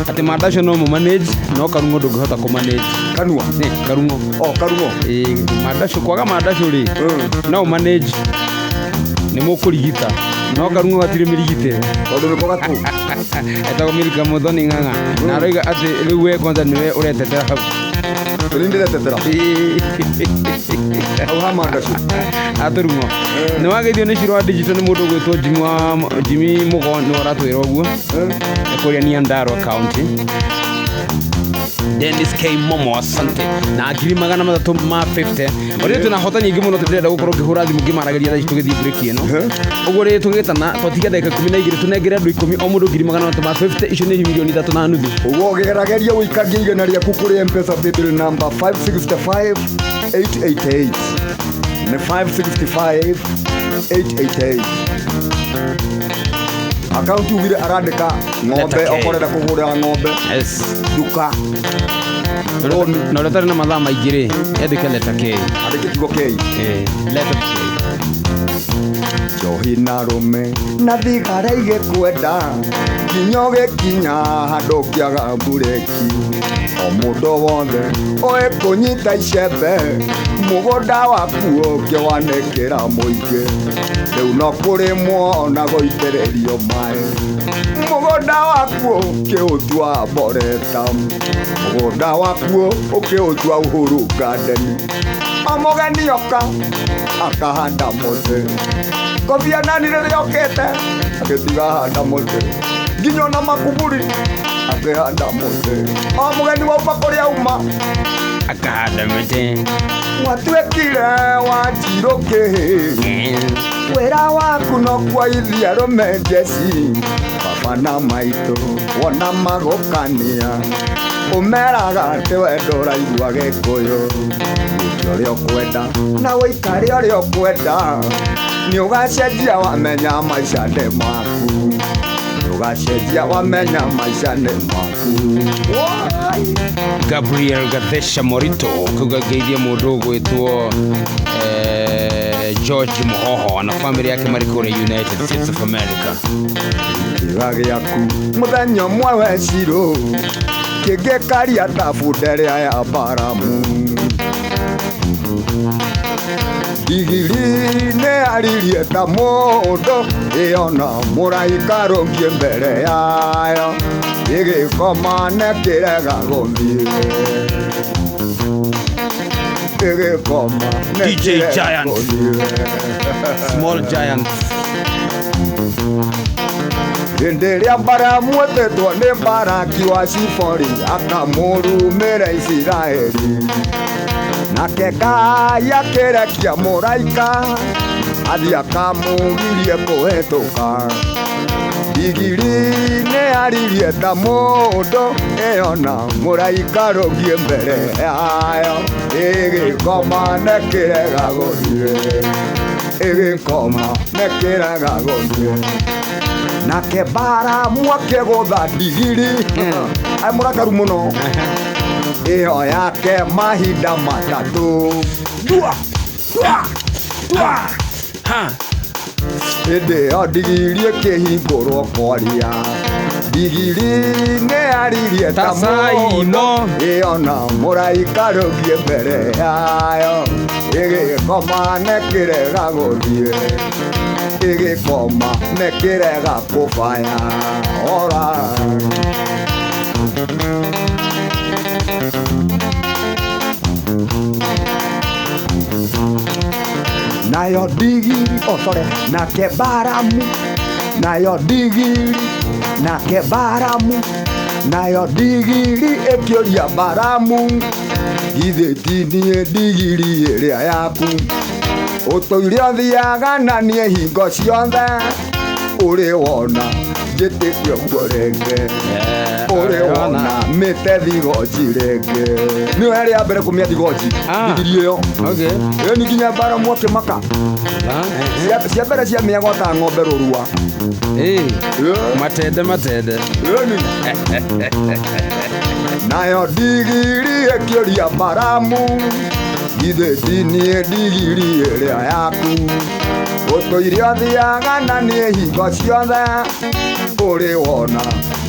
atĩ mandacio no mũmanage no karung'o ndũngĩhota kũmanage. Kanua? Karung'o. O karung'o. Mandacio kwaga mandacio rĩ no ũmanage nĩ mũkũrigita no karung'o gatirĩ mĩrigitĩre tondũ nĩko gatũ etagwo Milka Muthoni Ng'ang'a na aroiga atĩ rĩu we kwanza nĩwe ũretetera hau. Nĩ ndĩretetera hau ha mandacio atũrung'o nĩ wageithio nĩ Ciro wa digital nĩ mũndũ ũgwĩtwo Jimmy Mũgo nĩwe ũratwĩra ũguo kũrĩa Nyandarua County. Dennis K Momo asante na 350 ũrĩa twĩna hota nyingĩ mũno tũndĩrenda gũkorwo ngĩhũra thimũ ngĩmaragĩria thaa ici tũgĩthiĩ break ĩno ũguo rĩ tũgĩtana twatiga ndagĩka 12 tũnengere andũ 10 o mũndũ 350 icio nĩ milioni 3.5. Ũguo ũgĩgerageria ũikagie igana rĩaku kũrĩ M-Pesa paybill number 565 888 nĩ 565 888 akaunti ugire arandĩka ng'ombe okorenda kũgũra ng'ombe duka na ũrĩa ũtarĩ na mathaa maingĩ rĩ endĩke leta K andĩke kiugo K leta K. Njohi na rũme na thigara igĩkwenda nginya ũgĩkinya handũ ũkĩaga mbureki o mũndũ wothe ũĩ kũnyita icembe mũgũnda waku ũkĩwanĩkĩra mũingĩ rĩu no kũrĩmwo na gũitĩrĩrio maĩ mũgũnda waku ũkĩũtua mboreta mũgũnda waku ũkĩũtua Uhuru Garden o mũgeni oka akahanda mũtĩ Kofi Annan rĩrĩa okĩte agĩtiga handa mũtĩ nginya ona Makuburi akĩhanda mũtĩ o mũgeni wauma kũrĩa auma akahanda mũtĩ watuĩkire wanjirũ kĩ wĩra waku no kuoithia arũme njeci baba na maitũ wona magũkania ũmeraga atĩ we ndũraigua Gĩkũyũ wĩke ũrĩa ũkwenda na ũikare ũrĩa ũkwenda nĩũgacenjia wamenya maica nĩ maku nĩũgacenjia wamenya maica nĩ maku. Gabriel Gathesha Morito kuga ngeithia mũndũ ũgwĩtwo George Muhoho na family yake marĩ kũrĩa United States of America. Kĩga gĩaku mũthenya ũmwe we Ciro kĩngĩkaria ta bunda ĩrĩa ya Baramu ndigiri nĩ aririe ta mũndũ ĩona mũraika rũngiĩ mbere yayo ĩgĩkoma nekĩrega gũthiĩ ĩgĩkoma DJ Giant Small Giant hĩndĩ ĩrĩa Baramu etĩtwo nĩ Baraki wa Cibori akamũrumĩra Isiraeli nake Ngai akĩrekia mũraika athiĩ akamũgirie kũhĩtũka ndigiri nĩ aririe ta mũndũ ĩona mũraika rũngiĩ mbere yayo ĩgĩkoma nekĩrega gũthiĩ ĩgĩkoma nekĩrega gũthiĩ nake Baramu akĩgũtha ndigiri ai mũrakaru mũno ĩyo yake mahinda matatũ dua dua dua hĩndĩ ĩyo ndigiri ĩkĩhingũrwo kwaria Ndigiri nĩ yaririe Ta Saimo. Ĩona mũraika rũthiĩ mbere yayo ĩgĩkoma nekĩrega gũthiĩ ĩgĩkoma nekĩrega kũbaya ora. Nayo ndigiri otore nake Baramu nayo ndigiri nake Baramu nayo ndigiri ĩkĩũria Baramu githĩ ti niĩ ndigiri ĩrĩa yaku ũtũire ũthiaga na niĩ hingo ciothe ũrĩ wona njĩtĩte ũguo rĩngĩ ũrĩ wona mĩte thigoji rĩngĩ nĩyo yarĩ ya mbere kũmĩa thigoji ndigiri ĩyo. Okay. Ĩyo nĩ nginya Baramu akĩmaka. Cia mbere ciamĩagwo ta ng'ombe rũrua. Matende matende. Ĩni. Nayo ndigiri ĩkĩũria Baramu githĩ ti niĩ ndigiri ĩrĩa yaku ũtũire ũthiaga na niĩ hingo ciothe ũrĩ wona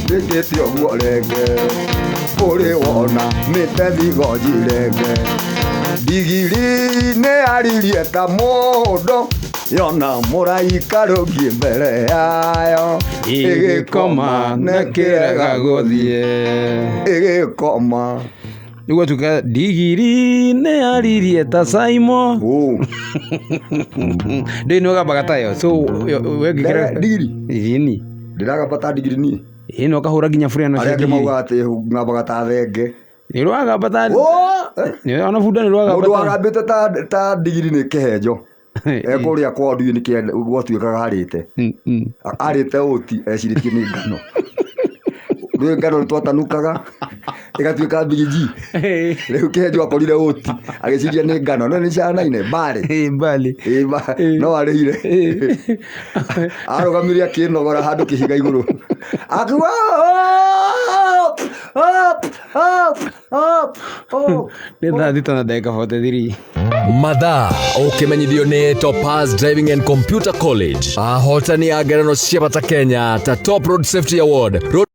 njĩkĩte ũguo rĩngĩ ũrĩ wona mĩte thigoji rĩngĩ ndigiri nĩ yaririe ta mũndũ yona mũraika rũthiĩ mbere yayo Ĩgĩkoma nekĩrega gũthiĩ. Ĩgĩkoma. Nĩguo tuka ndigiri nĩ yaririe ta Saimo. Ndĩ nĩ ũgambaga tayo so wengĩkĩra Ndigiri? Ĩni. Ndĩragamba ta ndigiri niĩ. Ĩni ũkahũra nginya burana Arĩa cia angĩ ndigiri. maugaga atĩ ngambaga ta thenge. Nĩ rwagamba ta ona bunda nĩ rwagamba. Mũndũ wagambĩte ta ndigiri nĩ kĩhenjo. Ekũrĩa kwao ndiũĩ nĩkĩ gwatuĩkaga arĩte. Arĩte ũti ecirĩtie nĩ ngano. Rĩu ngano nĩtwatanukaga ĩgatuĩka bigiji. Rĩu kĩhenjo akorire ũti agĩciria nĩ ngano no nĩ canaine mbare. Mbale. No arĩire. Arũgamire akĩnogora handũ kĩhiga igũrũ. Akiuga up up up up up. Nĩ thaa 6 na ndagĩka 43. Mathaa ũkĩmenyithio nĩ Topaz Driving and Computer College ahotani a ngerano cia bata Kenya ta Top Road Safety Award Road